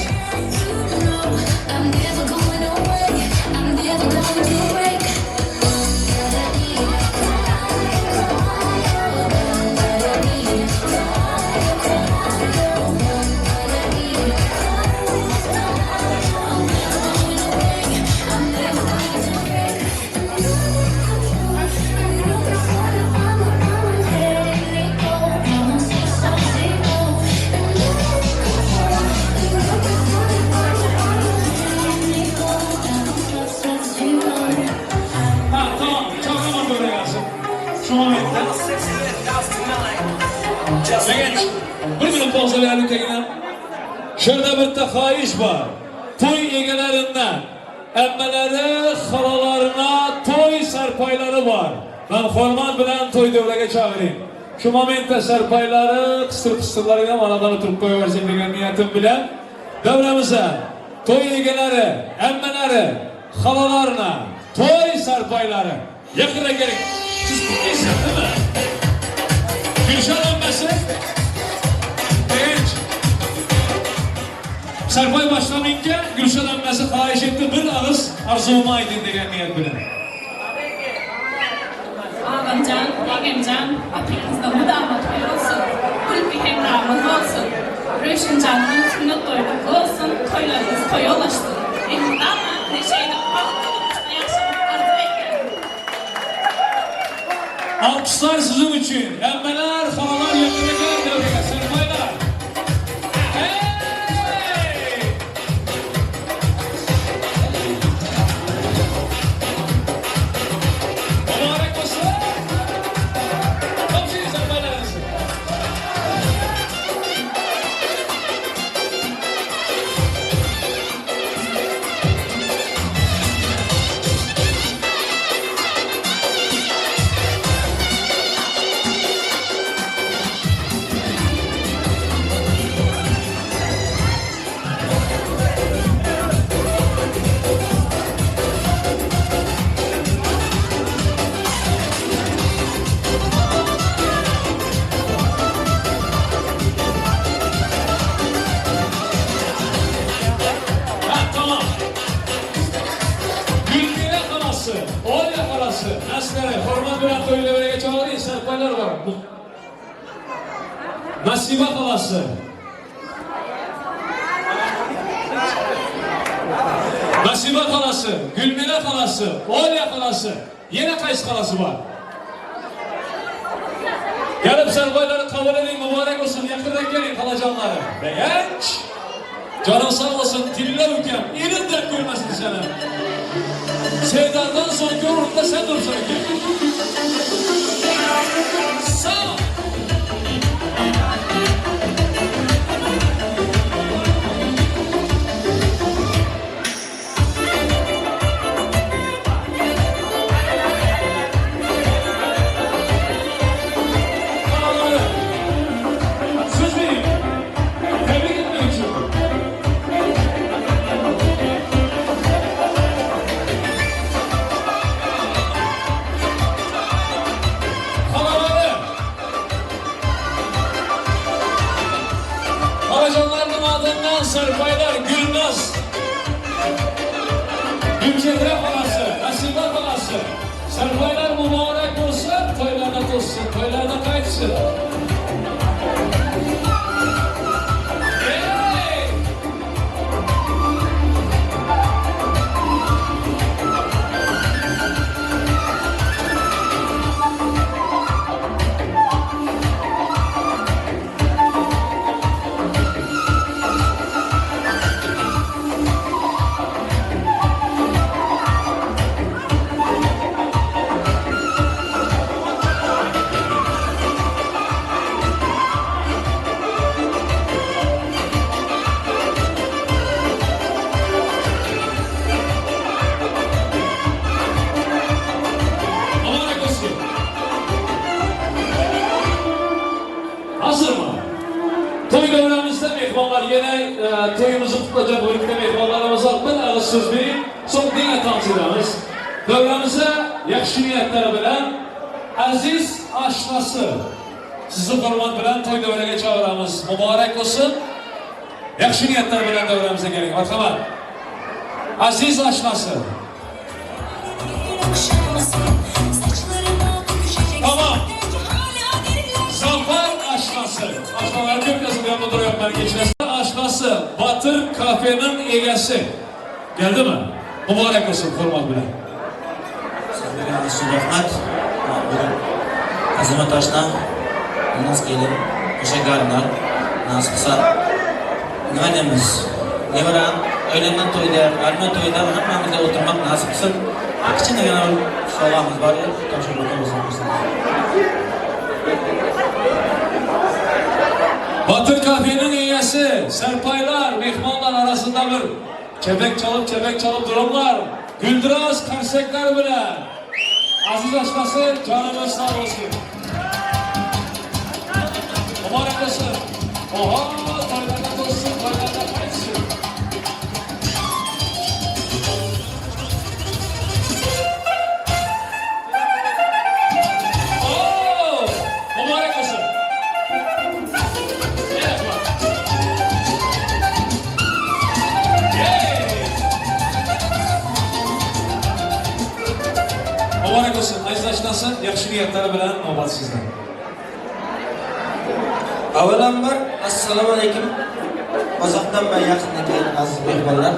I'm never going away. I'm never going to break. Ha tamam. Çakalım böyle gelsin. Şu momentte. Ve genç. Bir minut pauza verelim tekrar. Şurada bir xahiş var. Toy egelerinden emmeleri, halalarına toy serpayları var. Ben format bilen toy devrege çağırayım. Şu momentte serpayları kıstır kıstırlarıyla aradan oturup koyuversin degan niyetim bilen. Devremize toy egeleri, emmeleri, halalarına toy serpayları yakına gelin. Siz kutluyorsunuz değil mi? Gülşen emmesi. Genç. Serpay başlamayınca Gülşen emmesi xahiş etti bir ağız arzuuma aydın degan niyet bilen. Ağamcan, yegemcan, atyňyzda mydama toý bolsun, gülki hemraňyz bolsun, Röwşenjanyň sünnet toýlukly bolsun, toýlaryňyz toýa ulaşsyn. Elmydama neşeli, bagtly durmuşda ýaşamagy arzuw edýärin. Alkışlar sizin için. Emmeler, halalar yakına gel devreye. Serpaylar. Hey! Mübarek olsun. Komşuyuz serpaylarınızı. Ha tamam. Gülmire halası, Olya halası, Naslere, format bilen toyla çağırayım, serpaylar var. Bu. Nasibe halası. Nasibe halası, Gülmire halası, Olya halası, yine kayısı halası var. Gelip serpayları kabul edin, mübarek olsun, yakından gelin halacanları. Ve genç. Canın sağ olsun, tiller ülkem, irin de koymasın seni. Sevdadan sonraki uğrunda sen dursun ülkem. Sağ ol. sarpaýlar Gülnaz. Gülçehre halasy, Nasiba halasy. Sarpaýlar mübarek bolsun, toýlarda tozsun, toýlarda gaýtsyn. Eý! Mübarek olsun. Hazırmy? Toý döwremizde mehmanlar ýene toýumyzy gutlajak birlikde mehmanlarymyza bir agyz söz berip, soň diňe tans edemiz. Döwremize ýagşy niýetler bilen Aziz aşnasy sizi hormat bilen toý döwrege çagyramyz. Mübarek bolsun. Ýagşy niýetler bilen döwremize geliň. Marhamat. Aziz aşnasy. Tamam. Zafar aşnasy. Aşnalar köp ýazylýan bu duruýaklar geçmez. Aşnasy Batyr kafeniň eýesi. Geldimi? Mübarek bolsun hormat bilen. Sizlerge üçin rahmat. Bugün Azamat aşna Gülnaz gelin, Köşe garynlar, nasip kylsa nime diýemiz? Neberäň öýlenme toýda, alma toýda hemmämize oturmak nasip kylsyn. Kiçiňe bir sowgamyz bar edi, tabşyryp oturmasak. Batyr kafeniň eýesi, serpaýlar, myhmanlar arasynda bir çebek çalyp çebek çalyp duranlar, güldüraz karsekler bilen. Aziz aşnasy janyňyz sag bolsun. Mübarek bolsun. Oha, toýlarda tozsun, toýlarda gaýtsyn. Oo, mübarek bolsun. Evet, bak. Hey! Mübarek bolsun. Aziz aşnasy, ýagşy niýetler bilen nobat sizde. Avvalambor assalomu alaykum. Uzoqdan va yaqindan kelgan aziz mehmonlar.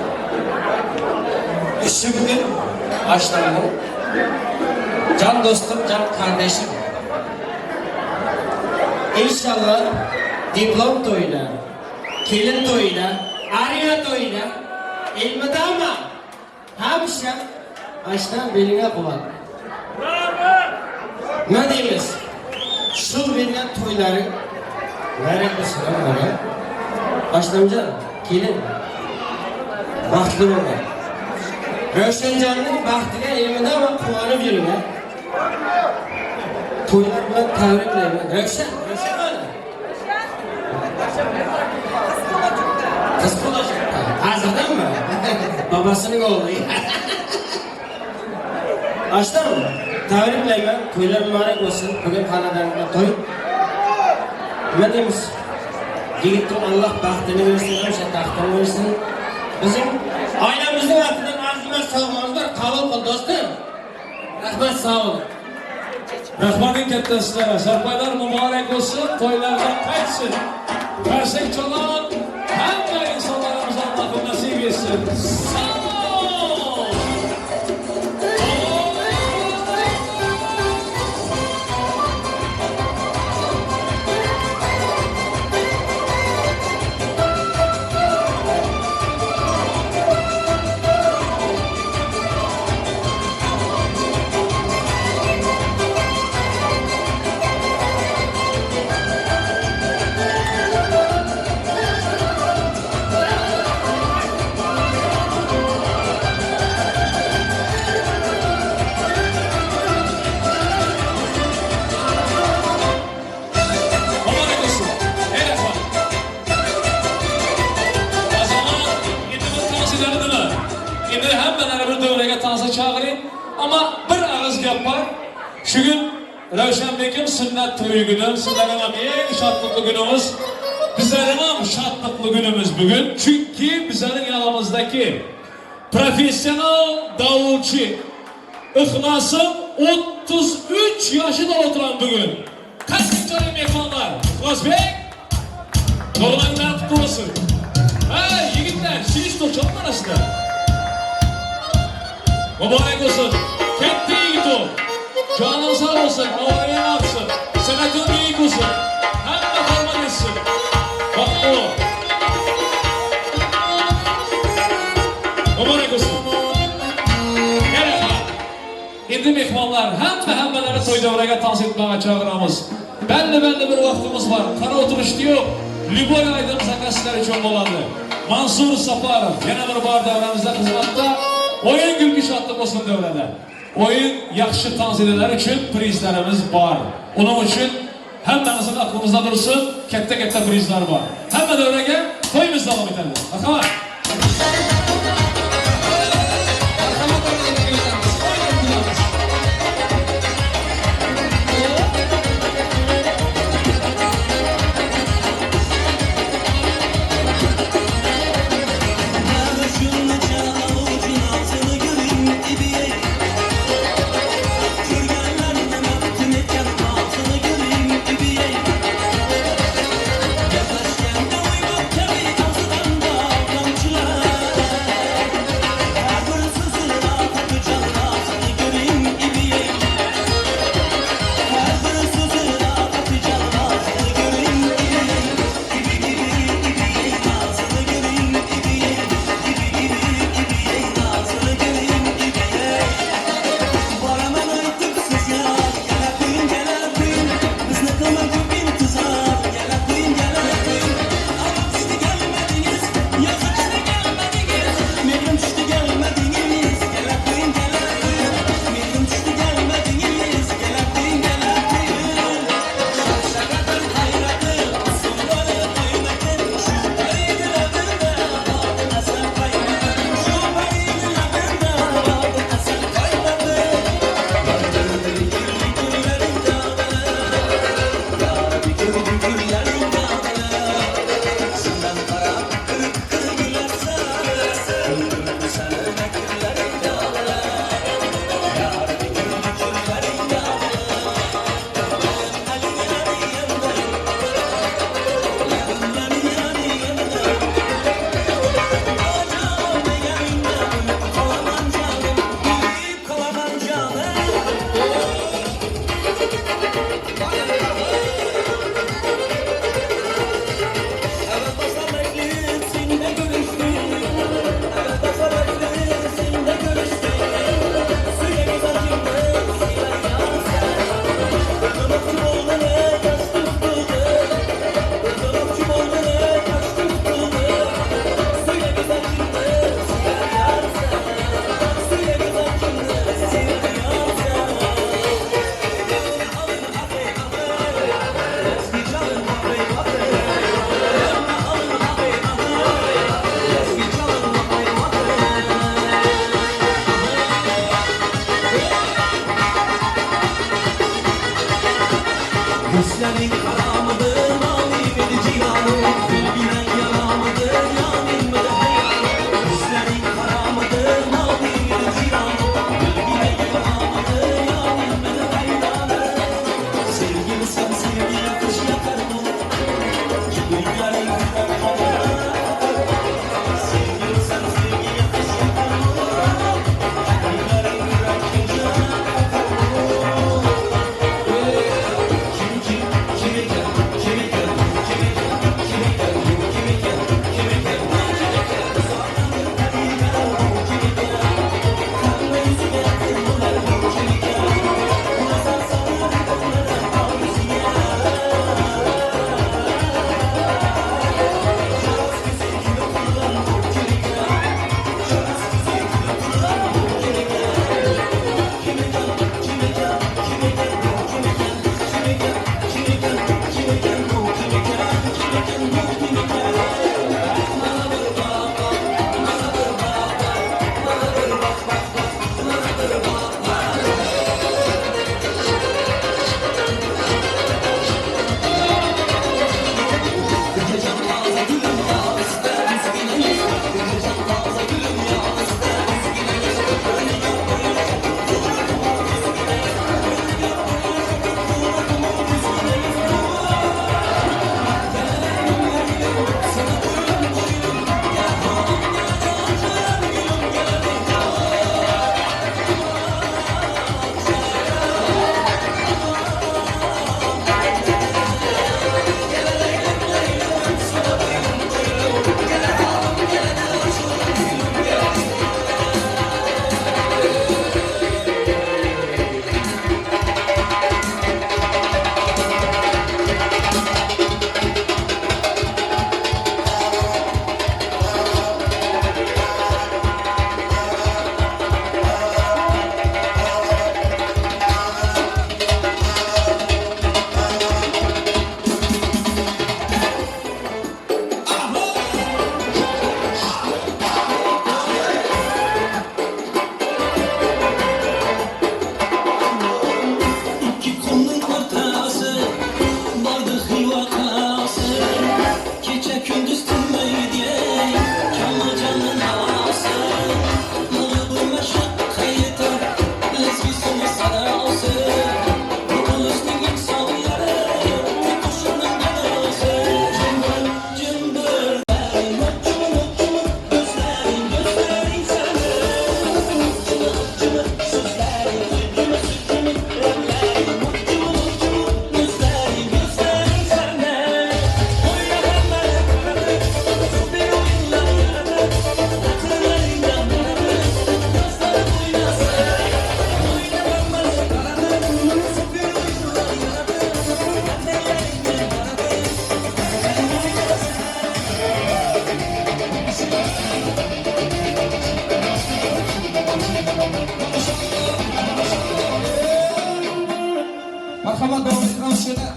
Shu bugun oshnamning jon do'stim, jon qardoshim. Inshaalloh diplom to'yida, kelin to'yida, ariya to'yida elmidami hamisha oshnam belingga quvvat. Nima deymiz? Shu bergan to'ylari bayram qilsin mana. Oshnamjon, kelin. Baxtli bo'ling. Ravshanjonning baxtiga elmidami quvonib yuring. a. To'ylar bilan tabriklayman. Ravshan, Ravshan qani? Qiz bo'lajak. Hazırdanmi? Babasының o'g'li. Oshnam, tabriklayman. To'ylar muborak bo'lsin. Bugun xonadonda to'y. Nima deymiz? Yigitning Alloh baxtini bersin, o'sha taxtini bersin. Bizim oilamizning atidan arzimas sovg'amiz bor. Qabul qil do'stim. Rahmat, sog' bo'ling. Rahmatyň katta sizlere. Sarpaýlar mübarek bolsun, toýlardan gaýtsyn. Karsek çalan hemme insanlarymyza Allahym nasip etsin. Sag bol! Mübarek olsun. Evet bak. O zaman indi bir tans edelim mi? Indi hemmeleri bir döwrege tansa çagyryn. Ama bir agyz gep bar. Şu gün Röwşen Bekim sünnet toýy güni. Sizleriň hem iň şatlykly günüňiz. Bizleriňem şatlykly günümiz bu gün. Çünki bizleriň ýanymyzdaky professional dawulçy Yhlasyň 33 ýaşy dolup bu gün. Kaçynjy mehmanlar? Yhlasbek! Doglan günler kutlu bolsun. Ha, ýigitler, şiş toçalım arasynda. Mübarek olsun. Ketdi ýigit ol. Janyň sag bolsun, abraýyň artsyn, syhatyň beýik bolsun. Hemme hormat etsin. Bagtly bol. Mübarek bolsun. Merhaba. Indi mehmanlar hemme hemmeleri toý döwrege tans etmäge çagyramyz. Belli belli bir wagtymyz bar. Kara oturyşdy ýok. Lýuboý aýdym zakaz sizler üçin bolady. Mansur Saparow ýene bir bar döwrämizde hyzmatda. Oýun gülki şatlyk bolsun döwrede. Oýun ýagşy tans edenler üçin prizlerimiz bar. Onuň üçin hemmäňiziň aklyňyzda dursun ketde ketde prizler bar. Hemme döwrege toýumyz dowam eteli. Marhamat.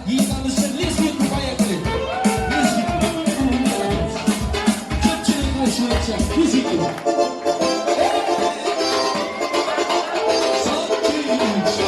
Yigitlarimiz lezginka, поехали. Lezginka. Ko'pchilik qo'shib aytishadi. Lezginka. Son, ikki, uch.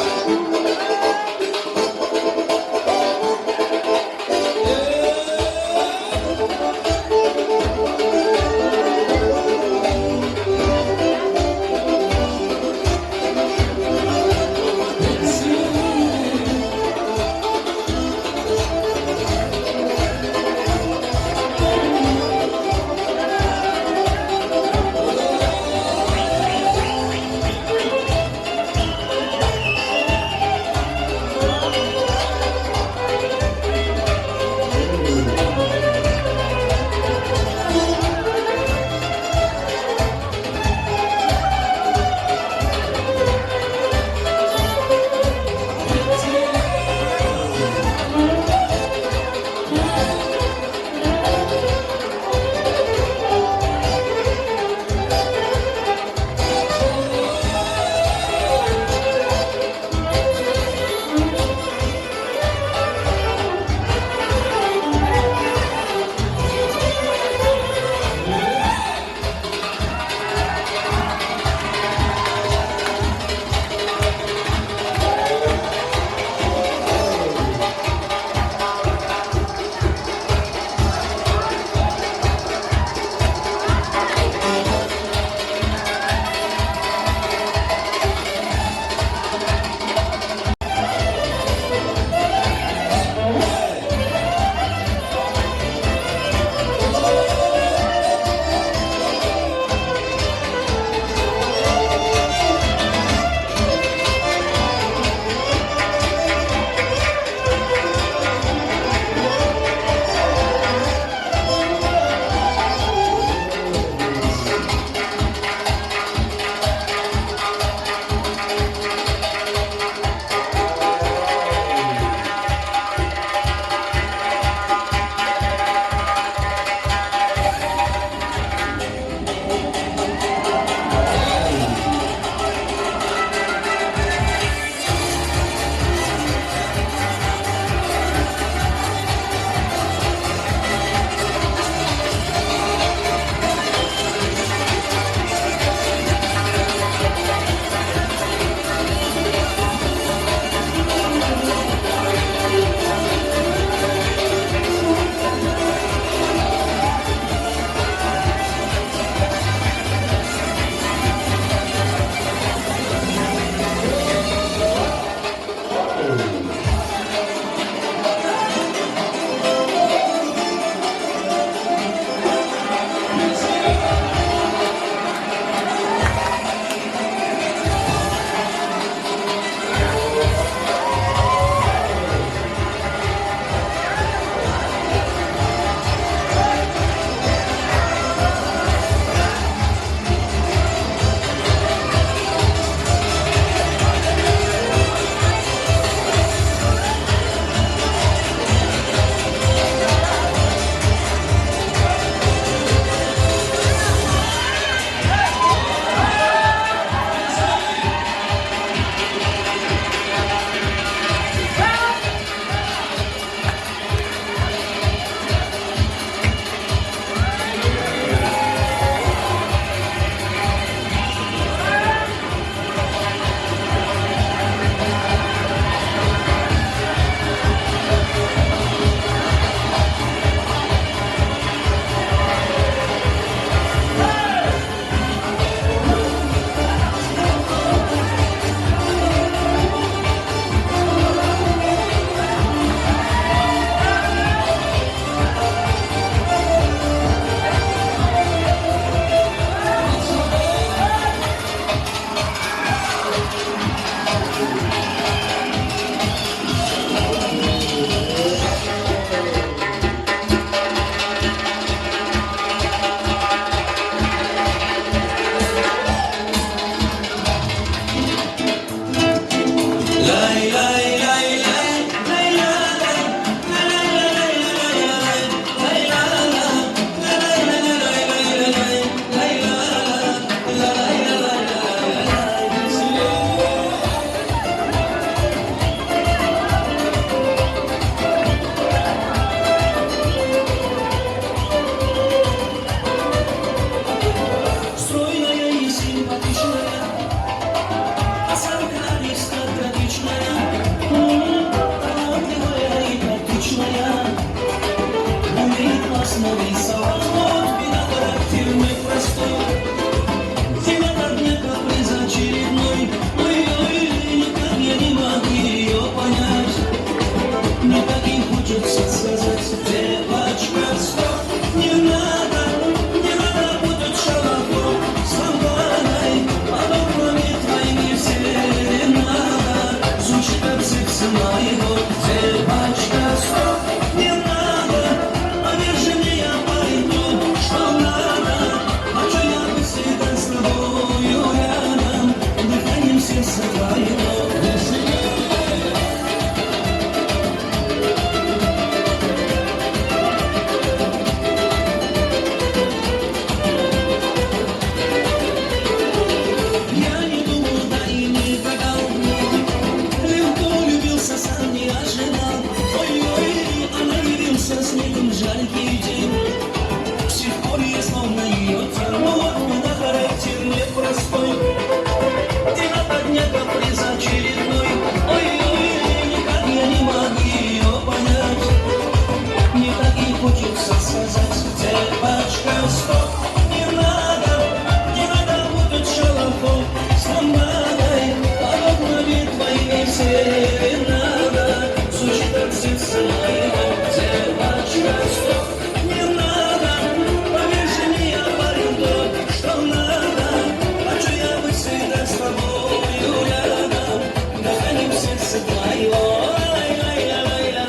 хочется сказать, девочка, стоп, не надо, не надо будет шалахом с ламбадой, под окнами твоими серенада, звучит от сердца моего, девочка, стоп, не надо, поверь же мне, я пойду, что надо, хочу я быть всегда с тобою рядом, дыханием сердца твоего. Я не думал, да и не гадал, Легко влюбился, сам не ожидал. Ой-ой, она явился снегом жаркий день. С тех пор я словно ее тень. Ну вот у меня характер непростой. День ото дня каприз очередной. Ой-ой, никак я не могу ее понять. Мне так и хочется сказать, девочка, стоп, не надо, не надо путать шалахов с ламбадой, под окнами твоими серенада, звучит от сердца моего, девочка, стоп, не надо, поверь же мне, я парень тот, что надо, хочу я быть всегда с тобою рядом, дыханием сердца твоего. Ай-ай-ай-ай-ай-ай.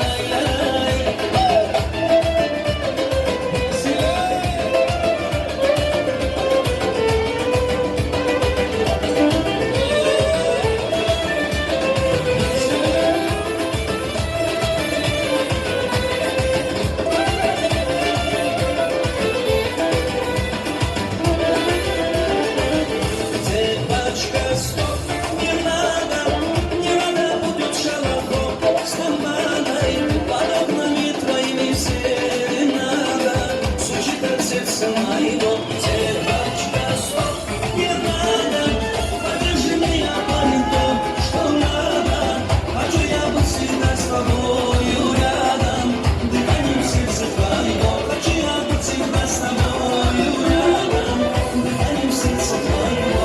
Девочка, стоп, не надо, не надо будет шалахом с ламбадой, под окнами твоими серенада, звучит от сердца моего. Девочка, стоп, не надо, подержи меня, парень, то, что надо, хочу я быть всегда с тобою рядом, дыханием сердца твоего, хочу я быть всегда с тобою рядом, дыханием сердца твоего.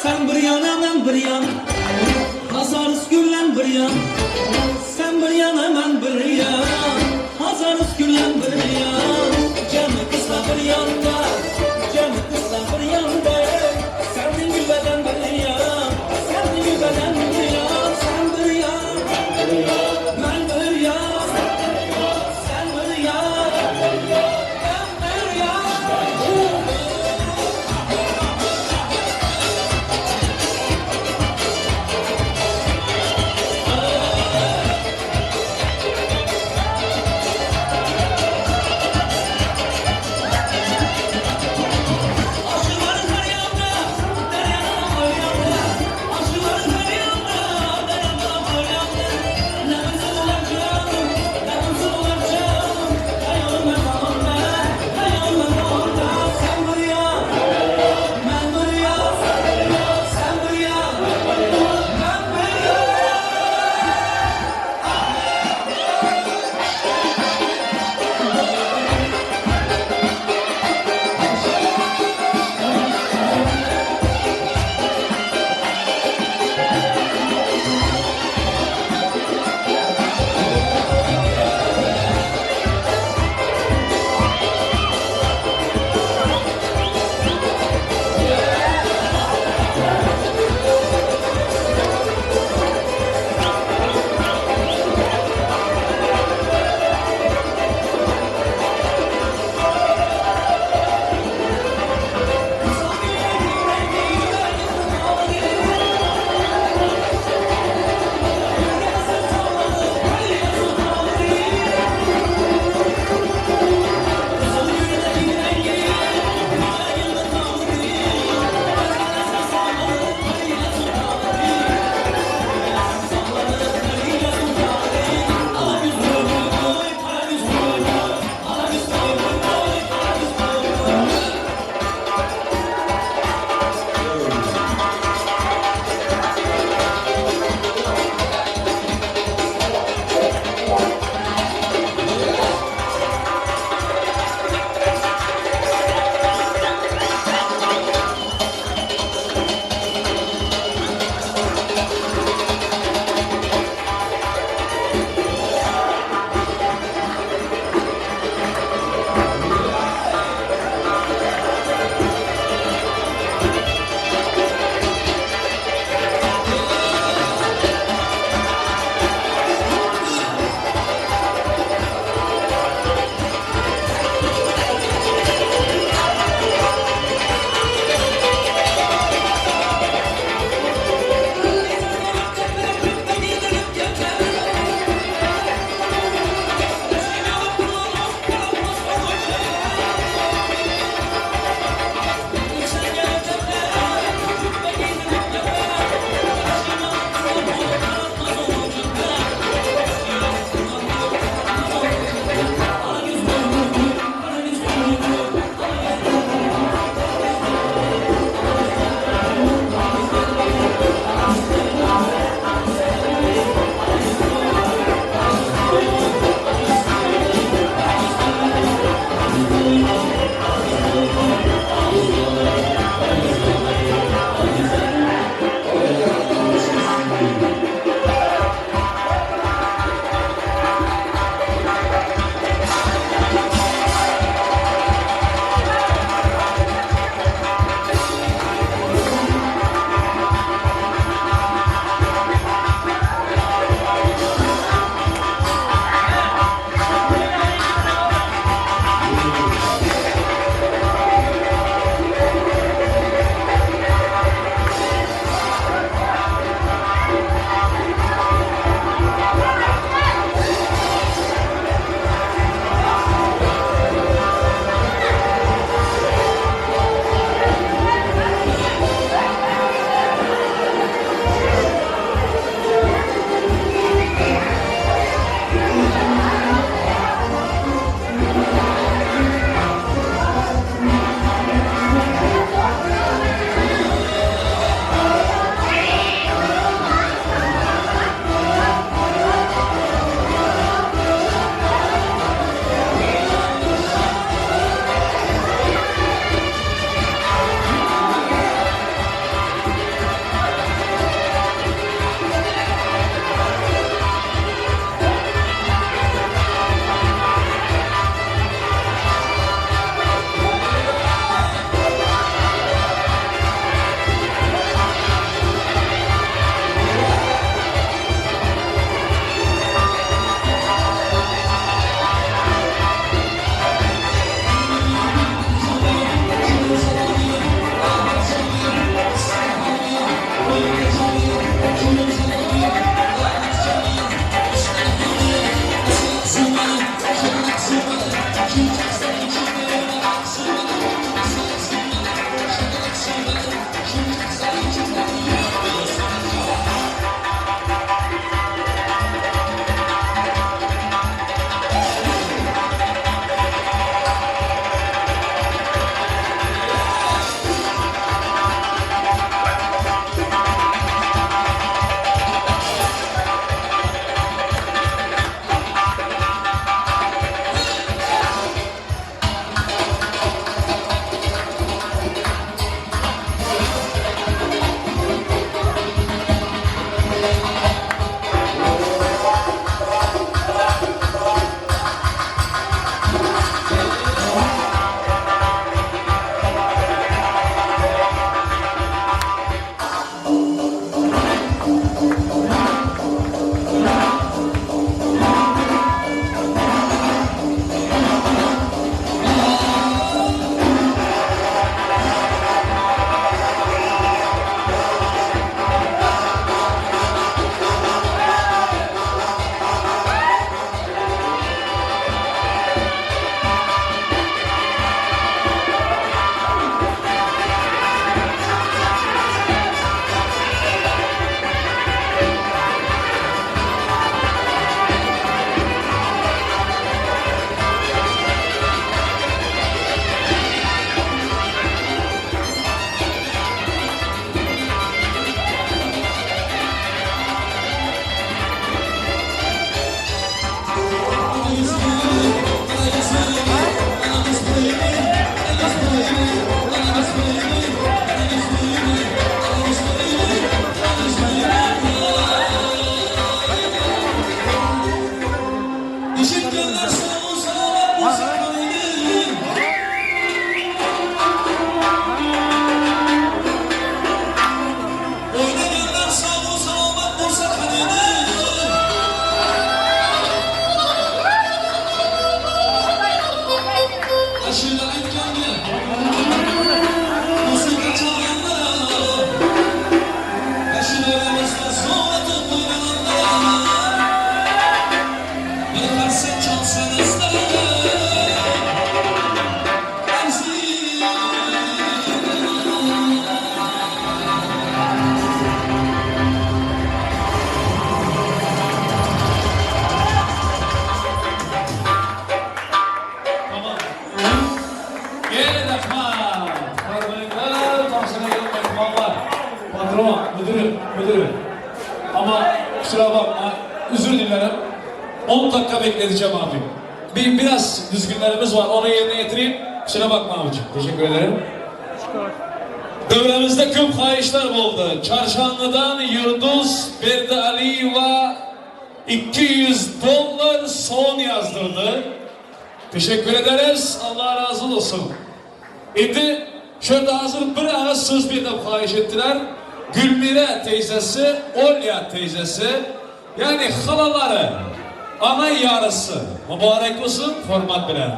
Sen bir yana ben bir yan Hazarız güllen bir yan Sen bir yana ben bir yan Hazarız güllen bir yan Cemi kızla bir yanda Cemi kızla bir yanda Sen gülbeden bir yan Sen gülbeden bir yan Sen bir yan Ben bir yan Sen bir yan Ben bir yan. Patron, müdürüm, müdürüm. Ama kusura bakma, özür dilerim. 10 dakika bekleteceğim abi. Bir, biraz düzgünlerimiz var, onu yerine getireyim. Kusura bakma abicim, teşekkür ederim. Devremizde köp hayışlar oldu. Çarşanlı'dan Yıldız Berdi Aliyeva 200 dolar son yazdırdı. Teşekkür ederiz. Allah razı olsun. Şimdi şöyle hazır bir ara söz bir de xahiş ettiler. Gülmire teyzesi, Olya teyzesi, yani halaları, ana yarısı. Mübarek olsun, format bilen.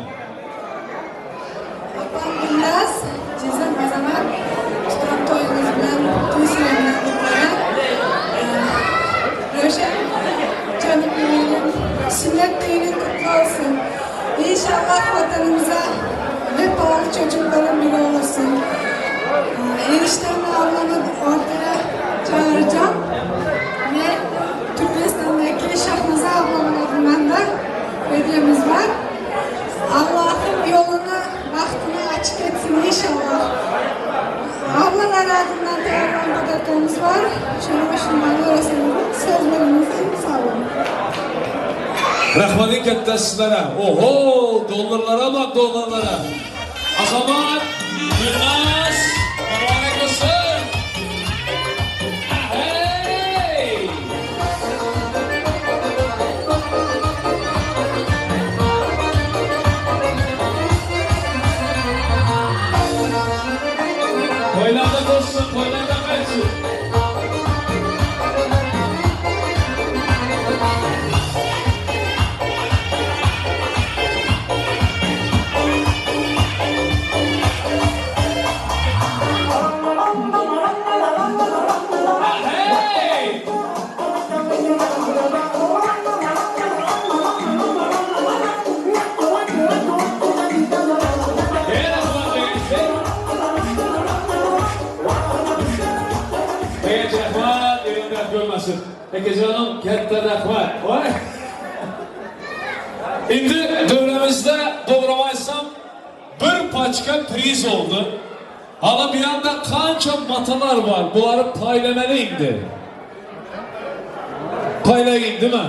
Apam Gülnaz, Cizem Azamat, tutan toyumuz bilen, toy bilen kutlarım. Ee, Röşen, canım benim, sünnet düğünün kutlu olsun. İnşallah vatanımıza vefalı çocukların biri olursun. Ee, eniştemle ablamı ortaya çağıracağım. Ve Türkmenistan'daki Şahnaza ablamın adından da hediyemiz var. Allah'ım yolunu, bahtını açık etsin inşallah. Ablalar adından tayarlanan podarkamız var. Şunu başından orasını sözlerinizi sağ olun. Rahmetin katta sizlere. Oho, dolarlara bak dolarlara. Azamat, Gülnaz, mübarek olsun. Hey! Toylarda olsun, toylarda kaçsın. Hey! Gel Azamat Bey, gel. Hey rahmat, elinden görmesin. Peki canım, katta rahmat. Oy. Şimdi dövremizde doğramaysam bir paçka priz oldu. Hala bir yanda kança matalar var. Bunları paylamalıydı. Paylayın değil mi?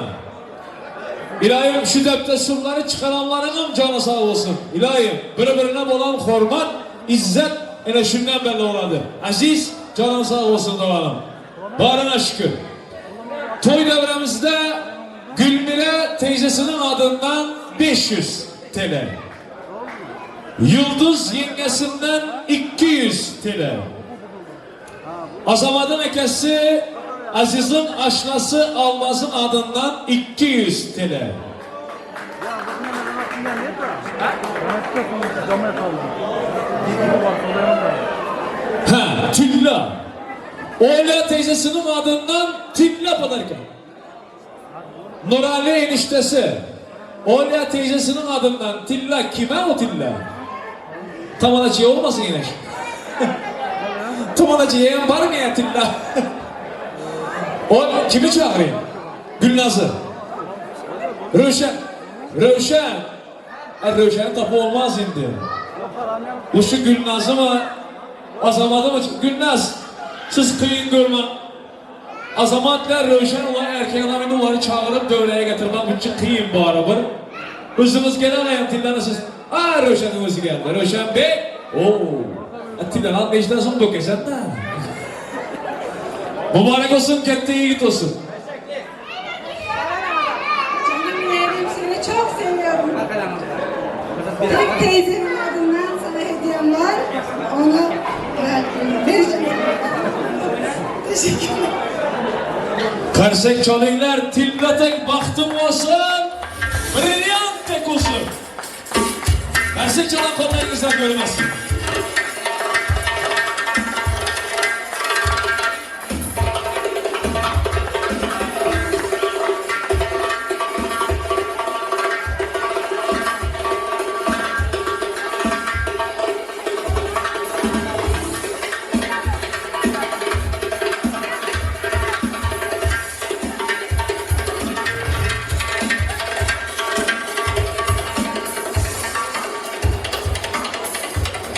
İlahim şu depte sırları çıkaranlarının canı sağ olsun. İlahim birbirine olan hürmet, izzet ene şundan belli oladı. Aziz canın sağ olsun doğalım. Barına şükür. Toy devremizde Gülmire teyzesinin adından 500 TL. Yıldız yengesinden 200 TL. Azamat'ın ekesi Aziz'in aşnası Almaz'ın adından 200 TL. Ha, Tilla. Oğla teyzesinin adından Tilla padarka. Nurali eniştesi. Oğla teyzesinin adından Tilla kime o Tilla? Tam anacıya olmasın yine. Tam anacıya var mı ya Tilla? o kimi çağırayım? Gülnaz'ı. Rövşen. Rövşen. E, Rövşen'in topu olmaz şimdi. Bu şu Gülnaz'ı mı? Azamat'ı mı? Gülnaz. Siz kıyın görme. Azamatla Rövşen olan erkek adam indi onları çağırıp dövreye getirmem için kıyın bu ara bir. Özünüz gelen ayın tillanı siz. Aa Rövşen'in özü geldi. Rövşen Bey. Oo. Tillanı al meclisten sonra dökesen de. Mübarek olsun, kette yiğit olsun. Canım yeğenim seni çok seviyorum. Tek teyzemin adından sana hediyem var. Onu ver- vereceğim. Teşekkürler. Karsek çalingler, tilla tek bahtım olsun, brilyant tek olsun. Karsek çalan kollarınızdan görmez.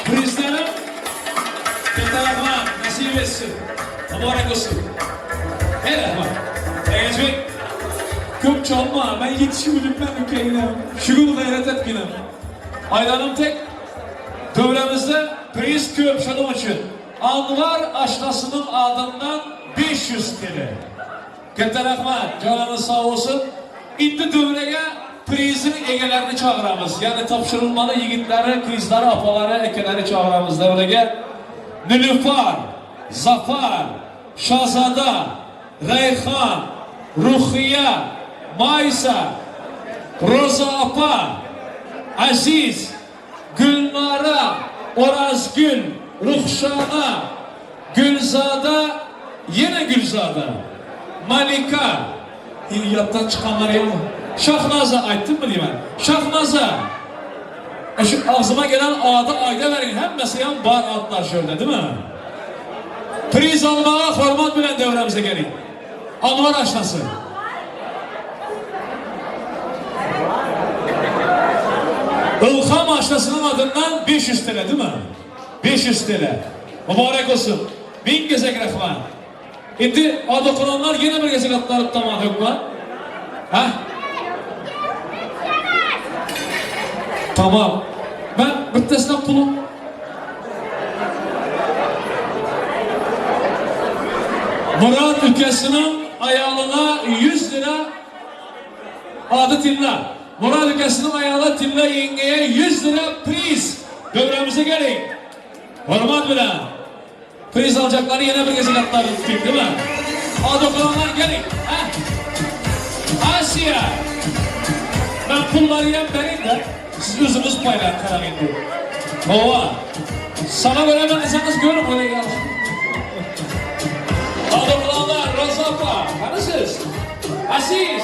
Prizlerim bir tarafa nasip etsin. Mübarek olsun. Ey rahmat. Begençbek, köp çalma, men ýetişip bilipmen ükeginem, şu gün gaýrat etginem. Aýdanym tek, döwremizde priz köp, şonuň üçin Anwar aşnasynyň adyndan 500 TL. Katta rahmat, janyňyz sag bolsun. Indi döwrege priziň egelerini çagyramyz. Ýagny tabşyrylmaly ýigitleri, gyzlary, apalary, ekeleri çagyramyz döwrege. Nilüfar, Zafar, Şazada, Reýhan, Ruhyýa, Maýsa, Roza apa, Aziz, Gülnara, Orazgül, Ruhşana, Gülzada, ýene Gülzada, Malika, indi ýatdan çykanlar ýok, Şahnaza, aýtdymmy diýmän, Şahnaza, e şu agzyma gelen ady aýdaweriň, hemmesi ýam bar atlar şu ýerde, dimi? Priz almaga hormat bilen döwrämize geliň. Anwar aşnasy. Ylham aşnasynyň adyndan 500 TL, dimi? 500 TL. Mübarek olsun. Bin gezek rahmat. Indi ad okulanlar ýene bir gezek atlanyp tamam hökman. Ha? Tamam. Ben bittesinden pulum Murat ülkesinin ayağına 100 lira adı Tilla. Murat ülkesinin ayağına Tilla yengeye 100 lira priz. Dövremize gelin. Hormat bilen. Priz alacakları yine bir gezek atlarını tutayım değil mi? Adı okulanlar gelin. Ha? Asiya. Ben pulları yem benim de. Siz özünüz paylayın karar indi. Hova. Sana veremem deseniz görün buraya gel. Adı okulanlar Roza apa. Hani siz? Aziz.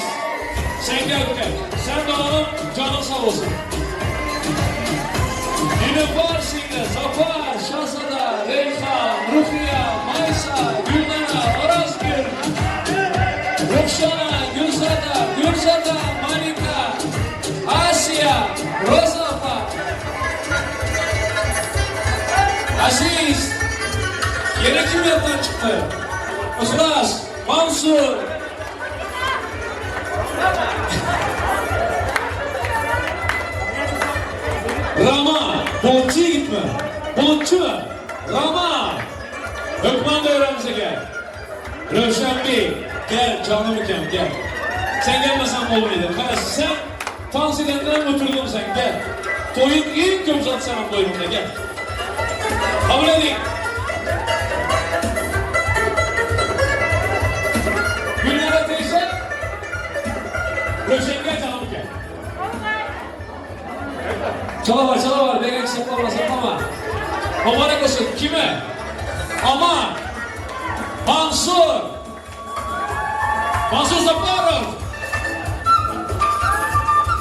Sen gel gel. Sen de oğlum canın sağ olsun. Nilüfer Singli, Zafar, Şahzada, Reyhan, Ruhiye, Maysa, Gülnara, Orazgül, Ruhşana, Gülzada, Gülzada, Malika, Asiya, Roza apa. Aziz, yine kim yattan çıktı? Ihlas, Mansur. Rama, Bulutçu gitme. Bulutçu, Rama. Hökman devremize gel. Rövşen Bey, gel canım ülkem gel. Sen gelmesen olmaydı. Kardeş sen dans edenlere oturdun sen gel. Toyun ilk kömsat sen toyunda gel. Kabul edin. Gülnara teyze, Rövşen gel canım gel. Çalavar, çalavar. Beyler saklama, saklama. Mübarek olsun. Kime? Aman. Mansur. Mansur Saparov.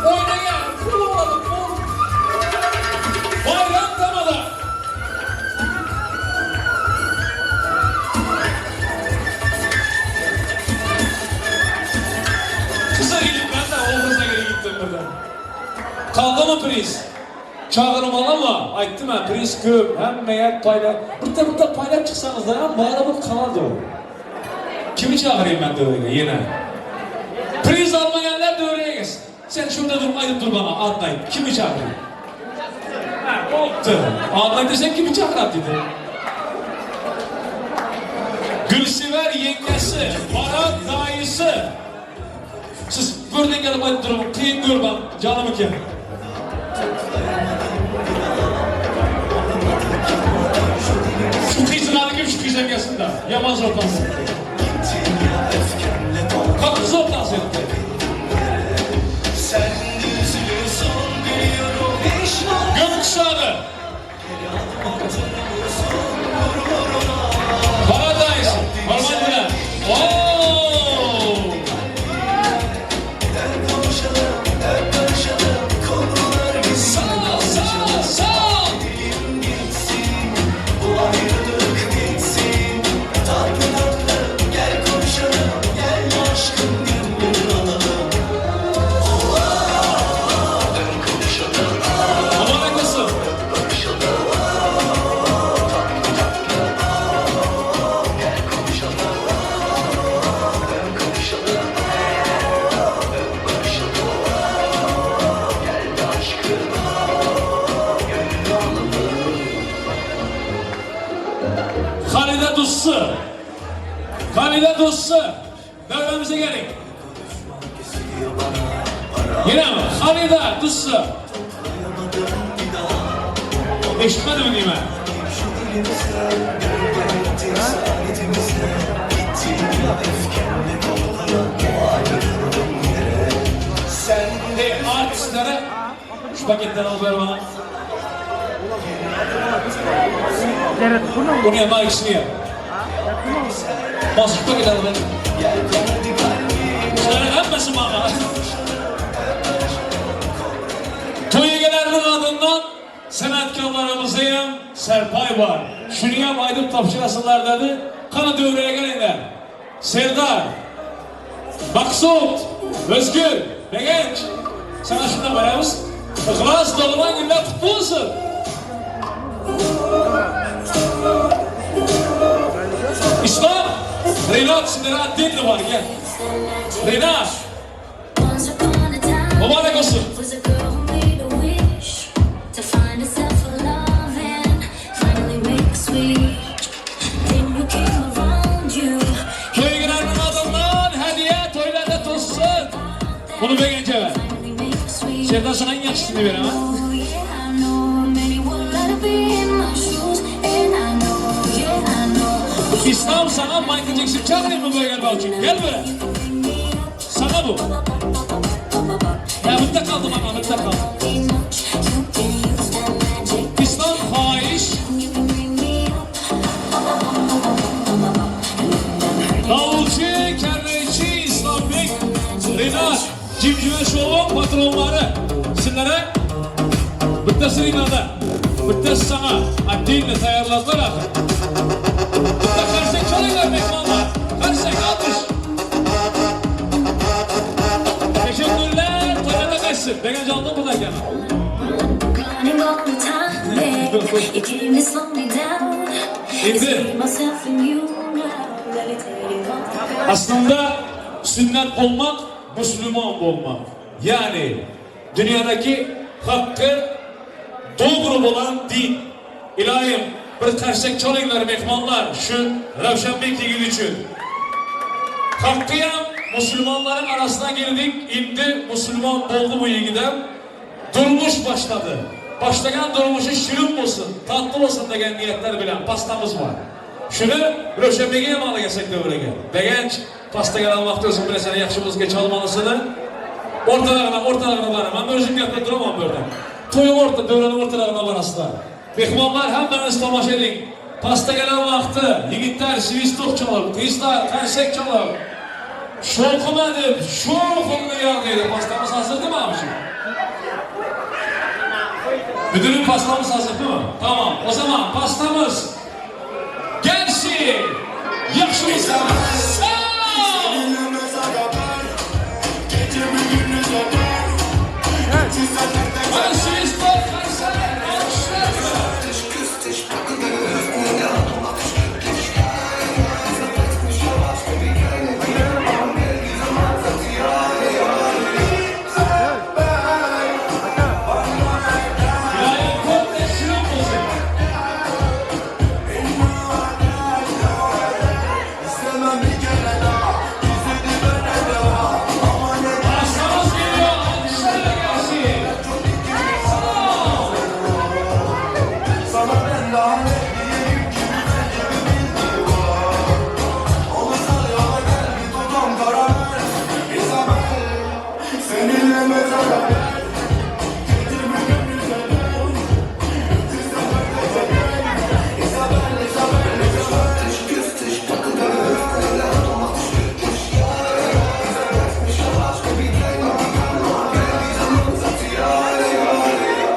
Oyna gel. Pul olalım, pul. Bayram Tamada. Kıza gidip ben de o kıza geri gittim buradan. Kaldı mı priz? Çağırmalı mı? Aytdım ben priz köp, hemmeye payla. Bitta bitta paylap çıksanız da ya bari bir kalardı o. Kimi çağırayım ben devreye yine? Priz almayanlar devreye gelsin. Sen şurada dur, ayıp dur bana, adlayın. Kimi çağırayım? Ha, oldu. Adlayın desen kimi çağırar dedi. Gülsever yengesi, Barat dayısı. Siz buradan gelip ayıp durun, kıyın dur ben, canım ki. Şu kızın adı kim, şu kızdan gelsin de. Yaman zorlansın. Kalk zorlansın. Gökkuşağı. Paradise. Parmak bile. Oo! dostu. Halide dostu. Davramize geling. Yana Halida dostu. Eshitmadim deyman. Ey, artistlere şu paketden alıp ber bana. Bunu yapma ikisini yap. Bas şu paketi alıp ver. Şunların hemmesi bana. Toy egalarinin adından sanatkarlarımıza ham sarpay var. Shuni ham aytib topshirasizlar dedi. Qani davraga kelinglar. Serdar, Maqsud, Özgür, Begenç. Sana shundan beramiz. Ixlos tug'ilgan kunlar qutlu bo'lsin. Islom, Rinat sizlarga отдельно var gel. Rinat, Once upon a time, mübarek olsun. was a girl who made a wish to find herself a love and finally make a switch. Then you came around, you Toy egalarinin adından hediye toylarda to'ssin. Bunu Begenç'e ver. finally make a switch. Serdar sana en yaxshisini beraman. Oh yeah, I know many would let to be in my shoes, and I know, yeah, I know. İslam sana Michael Jackson çağırayım mı böyle gel için? Gel böyle. Sana bu. Ya bitta kaldı bana, bitta kaldı. Be much, you can use that magic. İslam fahiş, You can bring me up. davulcu, kerneyçi, İslam Bey, Renat, Cimcime Şov'un patronları. Sizlere bittasi Rinada, bittasi sana. Отдельно tayyorladılar axir. Bitta qarsak chalinglar mehmonlar. Qarsak alkış. Teşekkürler. Toylarda kaçsın. Degan jondan bu ekan. Running all the time, babe. You came to slow me down. It's Indi. me, myself, and you now. Levitating off the ground. Aslında sünnet olmak, Müslüman olmak. Yani dünyadaki hakkı doğru olan din. İlahim bir qarsak chalinglar mehmonlar shu Ravshanbek yigit uchun. Hakkı ham musulmonların arasına girdik. Indi musulmon bo'ldi bu yigit ham. Durmuş başladı. Başlagan durmuşu şirin olsun, tatlı olsun degan niyetler bilan pastamız var. Shuni Ravshanbekga ham olib kelsak davraga. Deganch pastaga kelgan vaqtda o'zing bilasan yaxshi muzika chalmolisini. O'rtalarına, o'rtalarına baraman. Men o'zim gapirib turaman bu yerda. To'y o'rta, davrani o'rtalarına borasizlar. Mehmonlar hammamiz tomosha eding. Pasta kelgan vaqti yigitlar свисток chalib, qizlar qarsak chalib, Şovxuma deb, şovxumni yog'daydi. Pastamız hazır değil mi abiciğim? Müdürüm pastamız hazır değil mi? Tamam. O zaman pastamız gelsin. Yaxşı Sağ ol. Hadi свисток, qarsak, alkışlar. İlahim komple şirin olsun. Pastamız geliyor, alkışlarla gelsin. Sağ ol. Sana ben daha ne diyeyim ki bence bir bildiği var Olursa yola gel bir tutam karamel Isabel Seninle mezara gel Getir bir gönlüne gel Isabel, Isabel, Isabel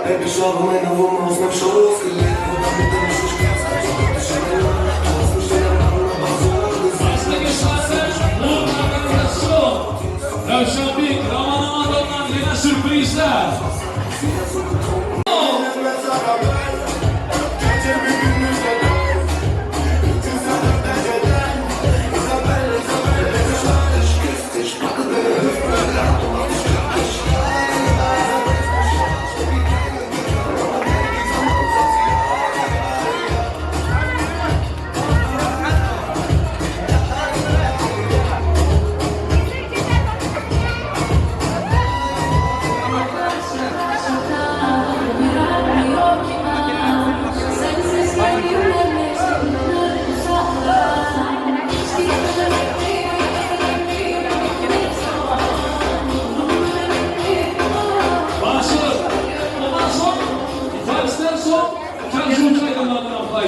Baby,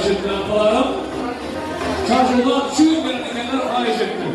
haýyş etdim atalarym. Çarşuwdan şu gün gelen ekenler haýyş etdim.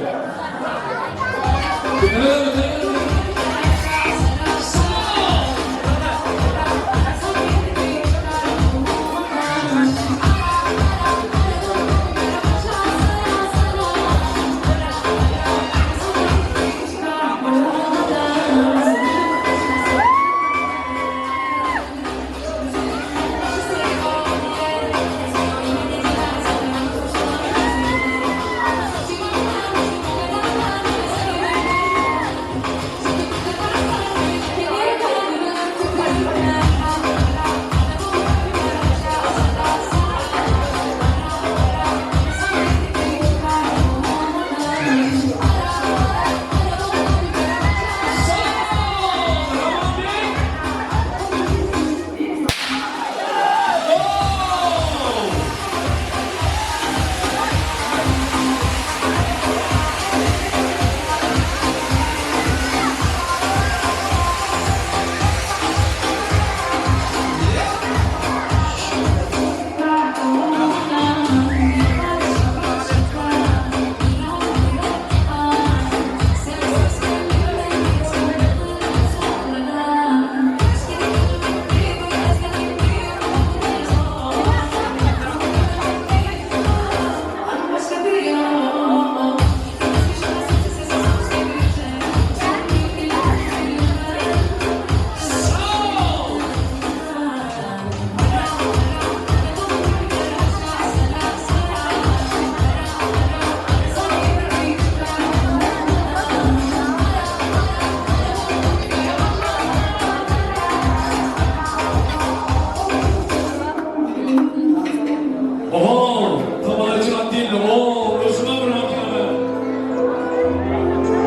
Oho, Kamalaçı Atilla, o özüme bırak yani.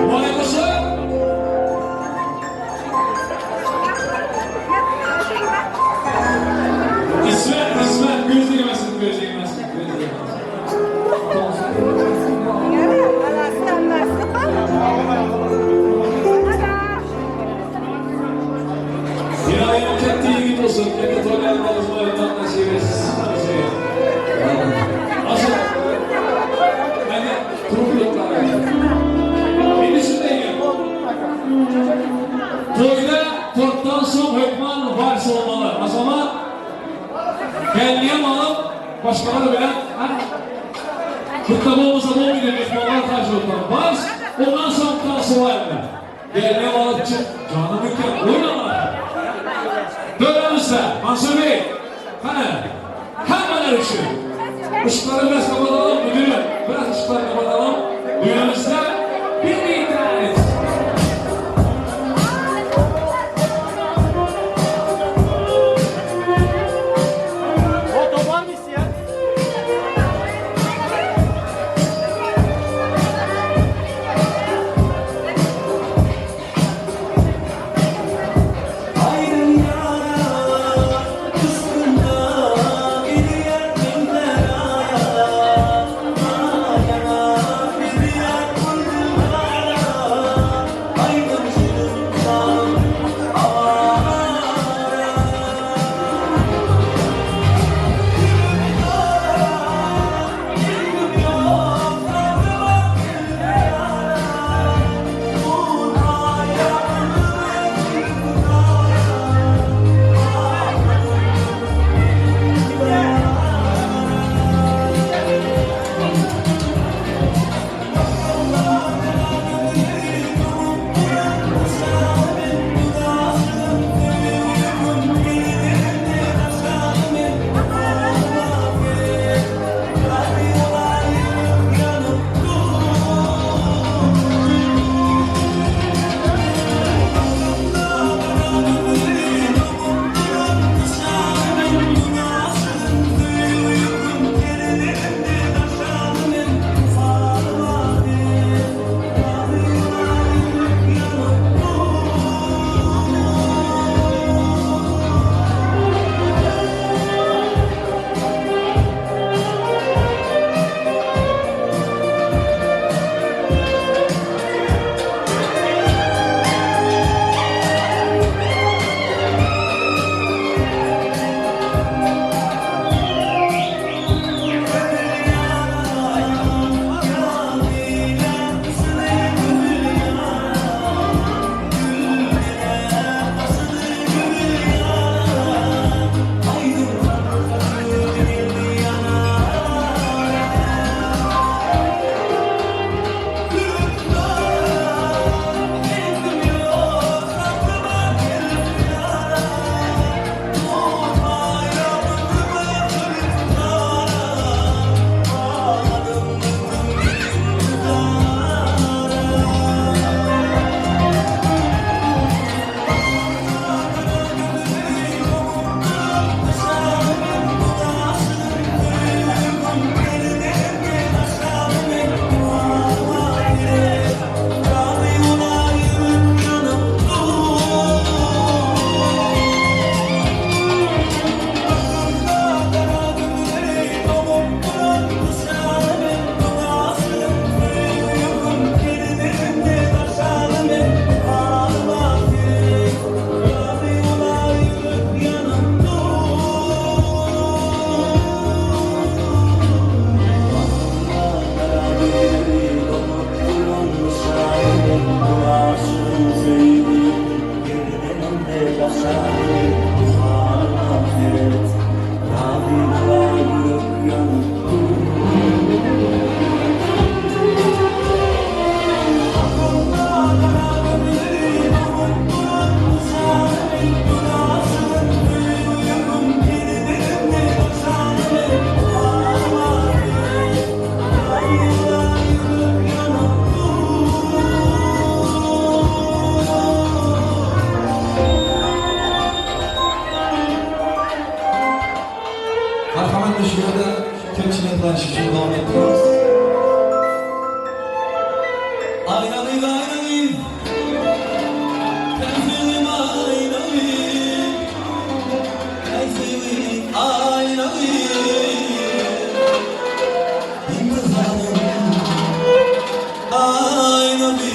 Mübarek olsun. İsmet, İsmet, göz değmesin, göz değmesin, göz değmesin. Yine katta yigit bo'lsin, katta to'ylarni o'zbekiston nasib etsin. Asıl, mana turib Endi shunday gap. To'yda tortdan so'ng hökman vals olmalı. Azamat Gelmeyen alıp başkaları bilen ha? Bitta bo'lmasa bo'lmaydi mehmonlar karşılıklı. Vals, ondan soň tansı var. Gelmeyen alıp çık. Canım ülkem, oynama. Dönemizde Mansur Bey, qani, hammalar uchun. Işıkları biraz kapatalım müdürüm. Biraz ışıkları kapatalım. Düğünümüzde bir internet. Ayrı yara kıskında bir yer yana yana bir Ko'pchilik tanishishni davom ettiramiz. Aynalı aynalı, Keyfim aynalı, Keyfim aynalı, İntizarım aynalı.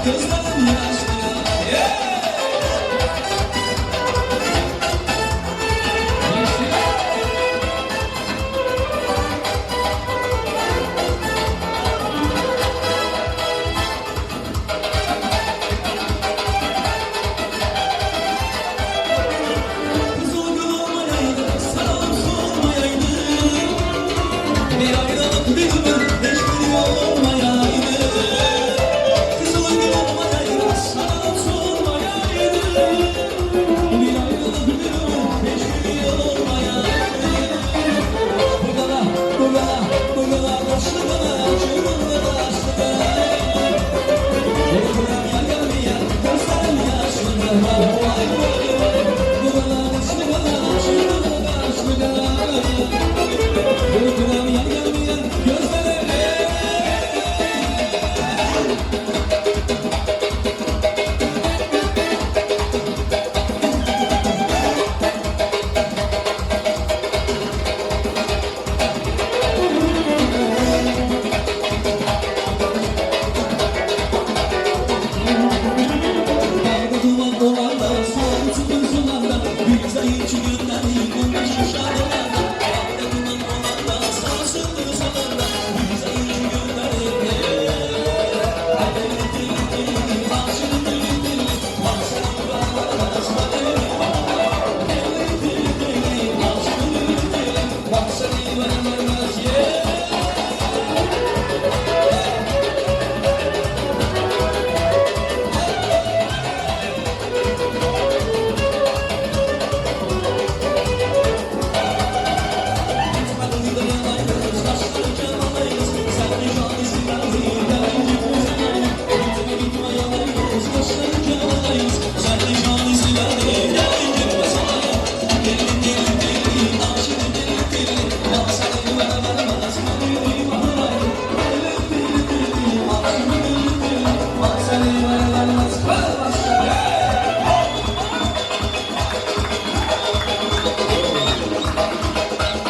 Gözlerim yaşlı. Yeah! Kızıl gül olmayaydı, sarılıp solmayaydı. Bir ayrılık bir ömür, hiçbir yol olmayaydı. Kızıl gül olmayaydı, sarılıp solmayaydı. Bir ayrılık bir ömür, hiçbir yol olmayaydı. Bu kadar, bu kadar, bu kadar dostlu kadar, çılgın kadar, Dağda duman olanda, soğuk çıkın sularda, bir zayıf günleri, bunlar şaşalarda. Dağda duman olanda, soğuk çıkın sularda, bir zayıf günleri.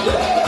Yeah.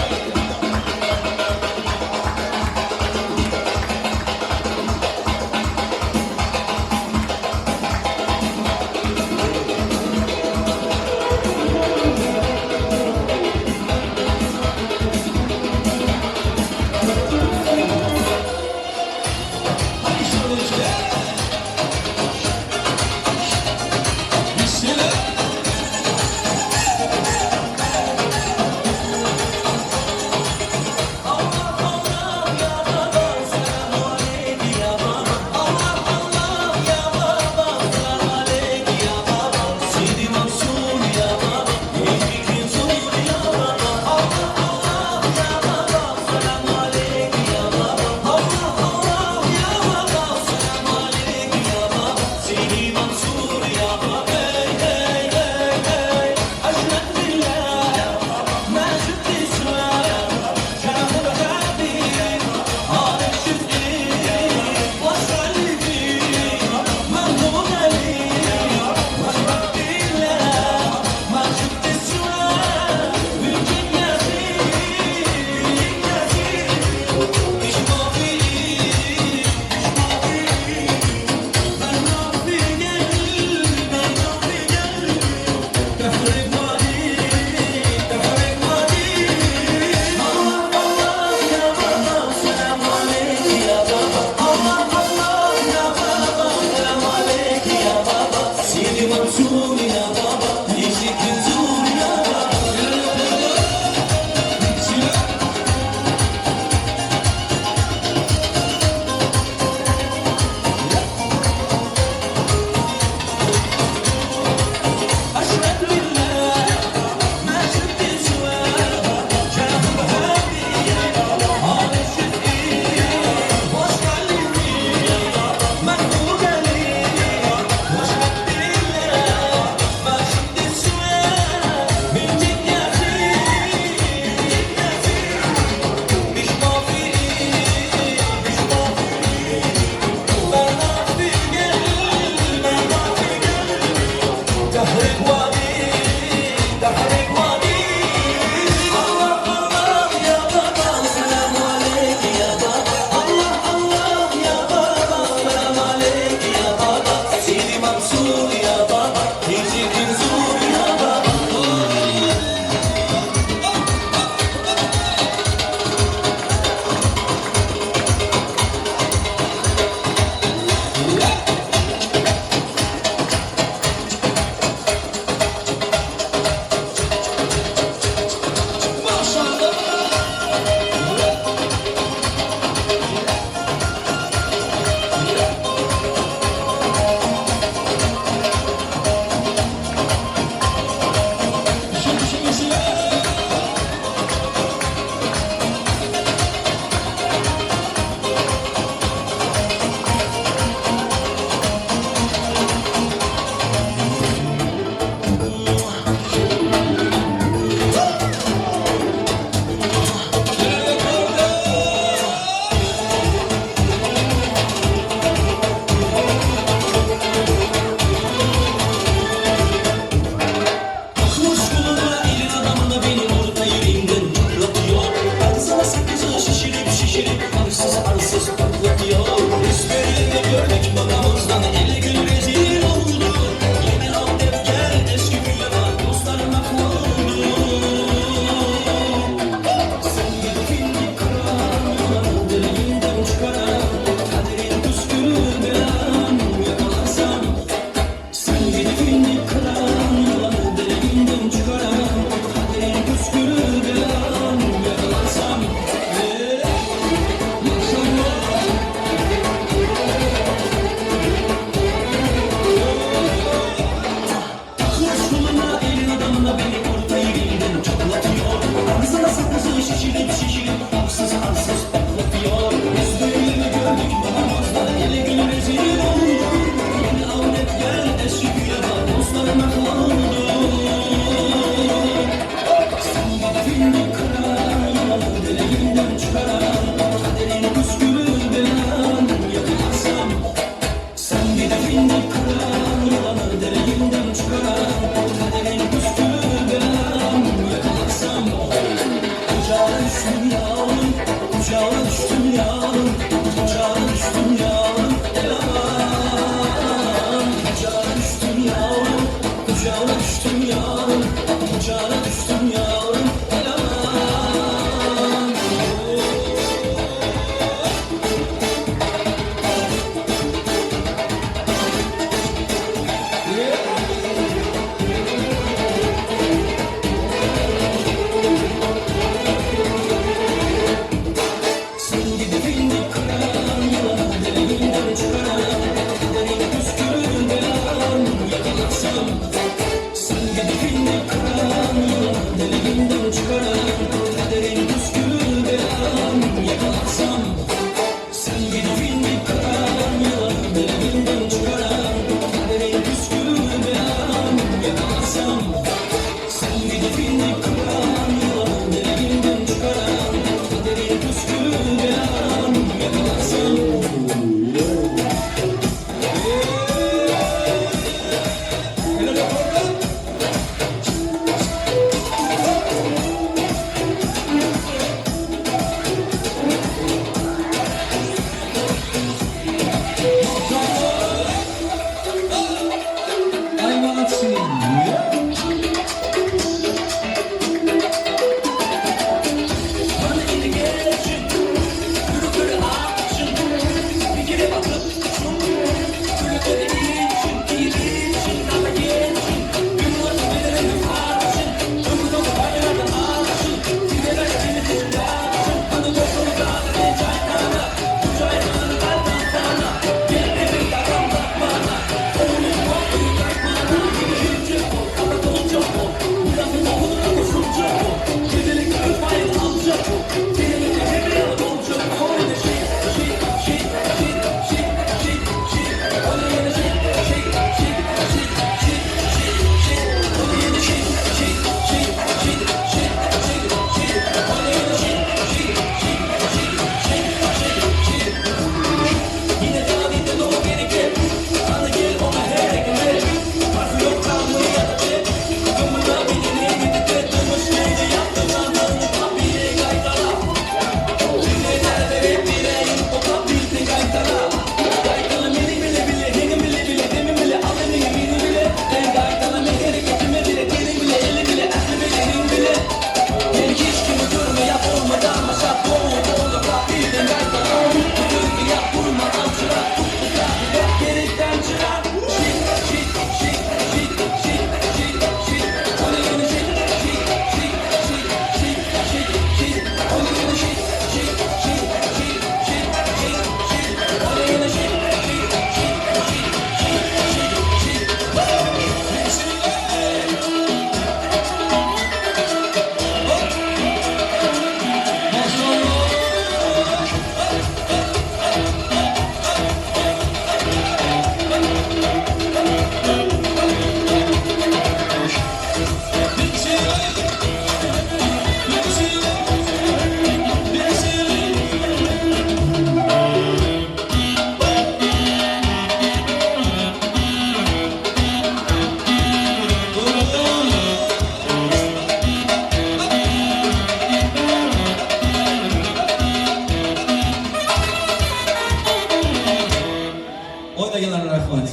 O'ynaganlarga rahmat.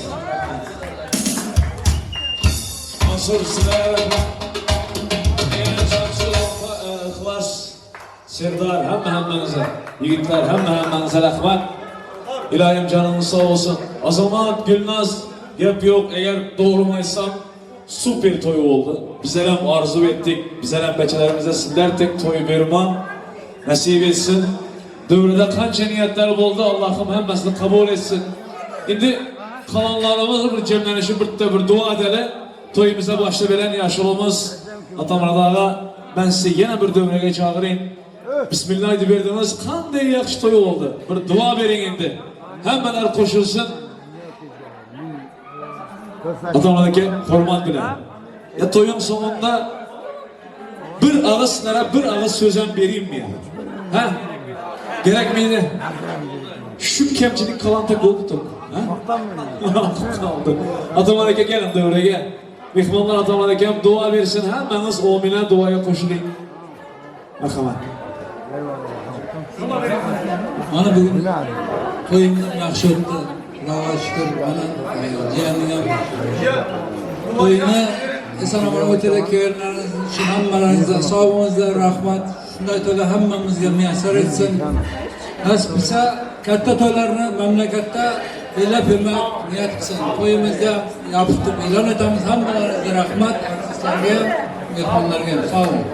Mansur sizlarga rahmat. Shamsul, Ixlos, Serdar, hamma hammangizga, yigitlar, hamma hammangizga rahmat. Ilohim joningiz sog' bo'lsin. Azamat, Gulnaz, gap yo'q, agar to'g'rimi aytsam, super to'y bo'ldi. Bizlar ham orzu etdik, bizlar ham bachalarimizga sizlardek to'y berma nasib etsin. Davrida qancha niyatlar bo'ldi, Allohim hammasini qabul etsin. Endi qalanlarimiz bir jamlanishib bitta bir duo edeli. To'yimizga boshlab beren yaşulumuz Atamurad ağa, ben sizi yana bir davraga chaqirayım. Bismillah deb berdiniz, qanday yaxshi to'y bo'ldi. Bir duo bering endi. Hammalar qo'shilsin. Atamurad aka, hurmat bilan. Ya to'ying so'ngida bir og'iz sizlarga bir og'iz so'z ham beraymi? Ha? Kerakmidi? Shu kamchilik qalanta bo'ldi. Ha? Qaldi. Atamurad aka keling davraga. Mehmonlar Atamurad akam duo bersin. Hammamiz omina duoga qo'shiling. Marhamat. Mana bugun to'yimiz ham yaxshi o'tdi. Xudoga shukur. Mana jiyanning ham to'yini eson omon o'tadi kelganlaringiz uchun hammalaringizga sog' bo'linglar, rahmat. Shunday to'ylar hammamizga muyassar etsin. Nasib qilsa katta to'ylarni mamlakatda bellab yurmak niyat qilsin. To'yimizda yopiq deb e'lon etamiz. Hammalaringizga rahmat, artistlarga ham, mehmonlarga ham sog' bo'ling.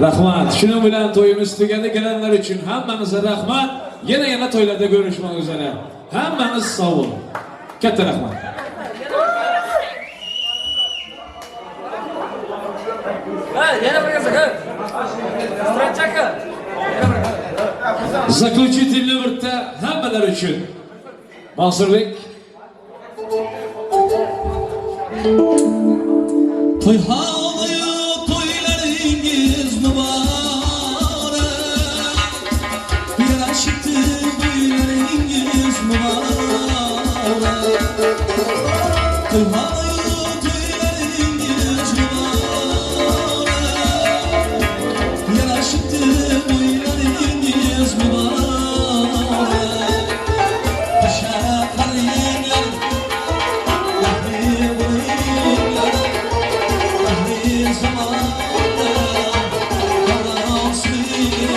Rahmat. Shuning bilan to'yimiz tugadi. Kelanlar uchun hammamizga rahmat. Yana yana to'ylarda ko'rishmak üzere. Hammamiz sog' bo'ling. Katta rahmat. Ha, yana bir ha. Strachaka. Заключительный bitta hammalar uchun. Mansurbek. To'y havoyu to'ylaringiz muborak Yarashibdi bo'ylaringiz muborak To'y havoyu to'ylaringiz muborak Yarashibdi bo'ylaringiz muborak Qo'sha qaringlar Ahli bo'linglar Ahli zamonda davron surib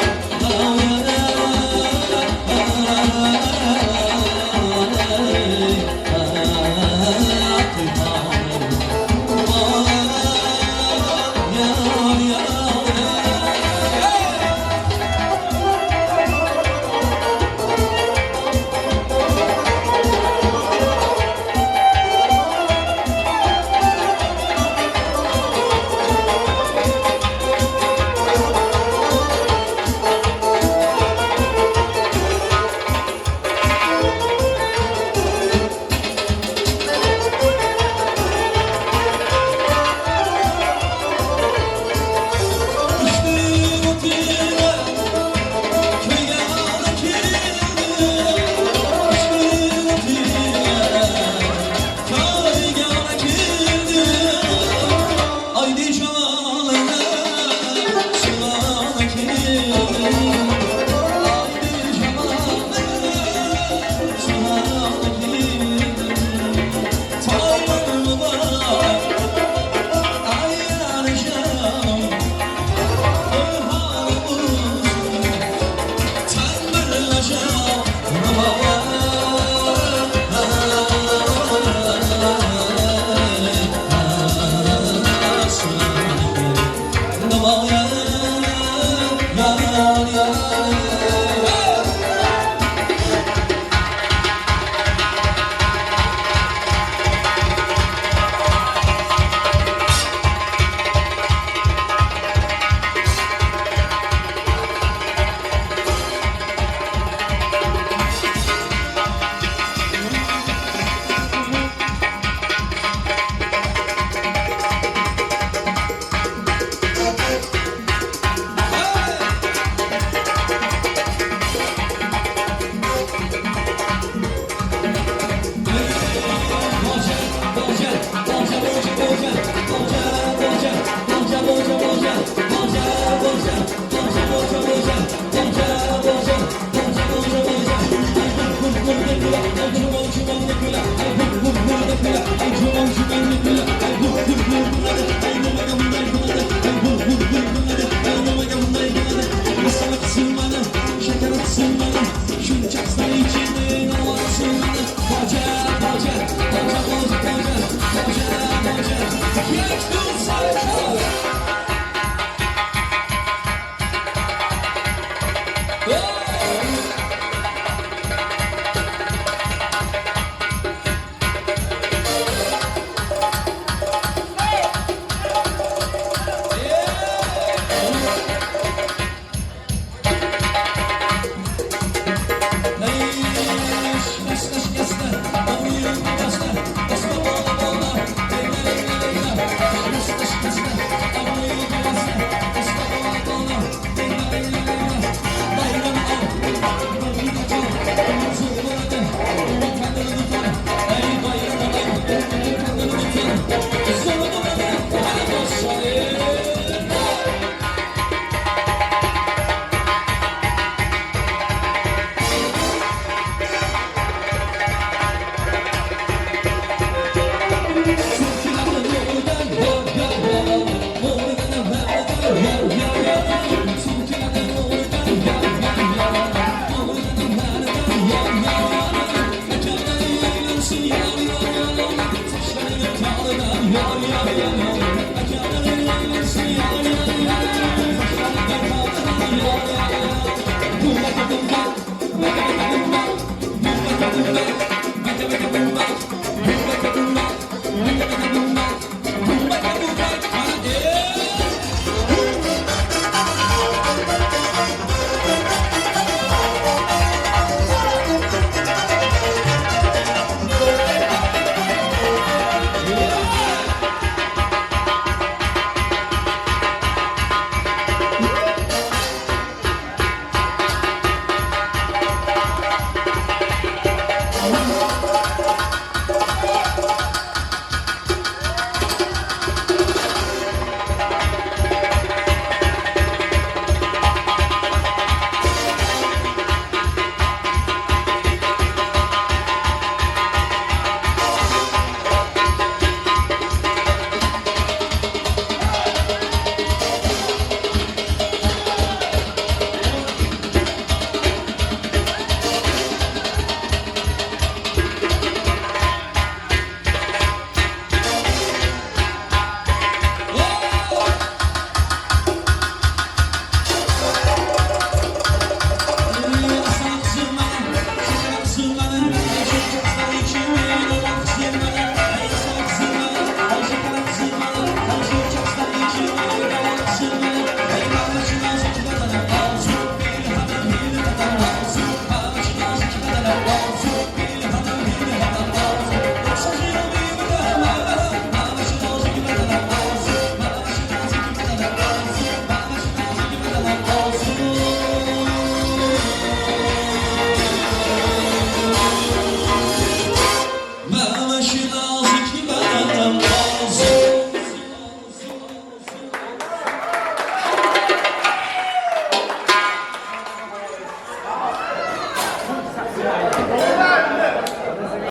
Thank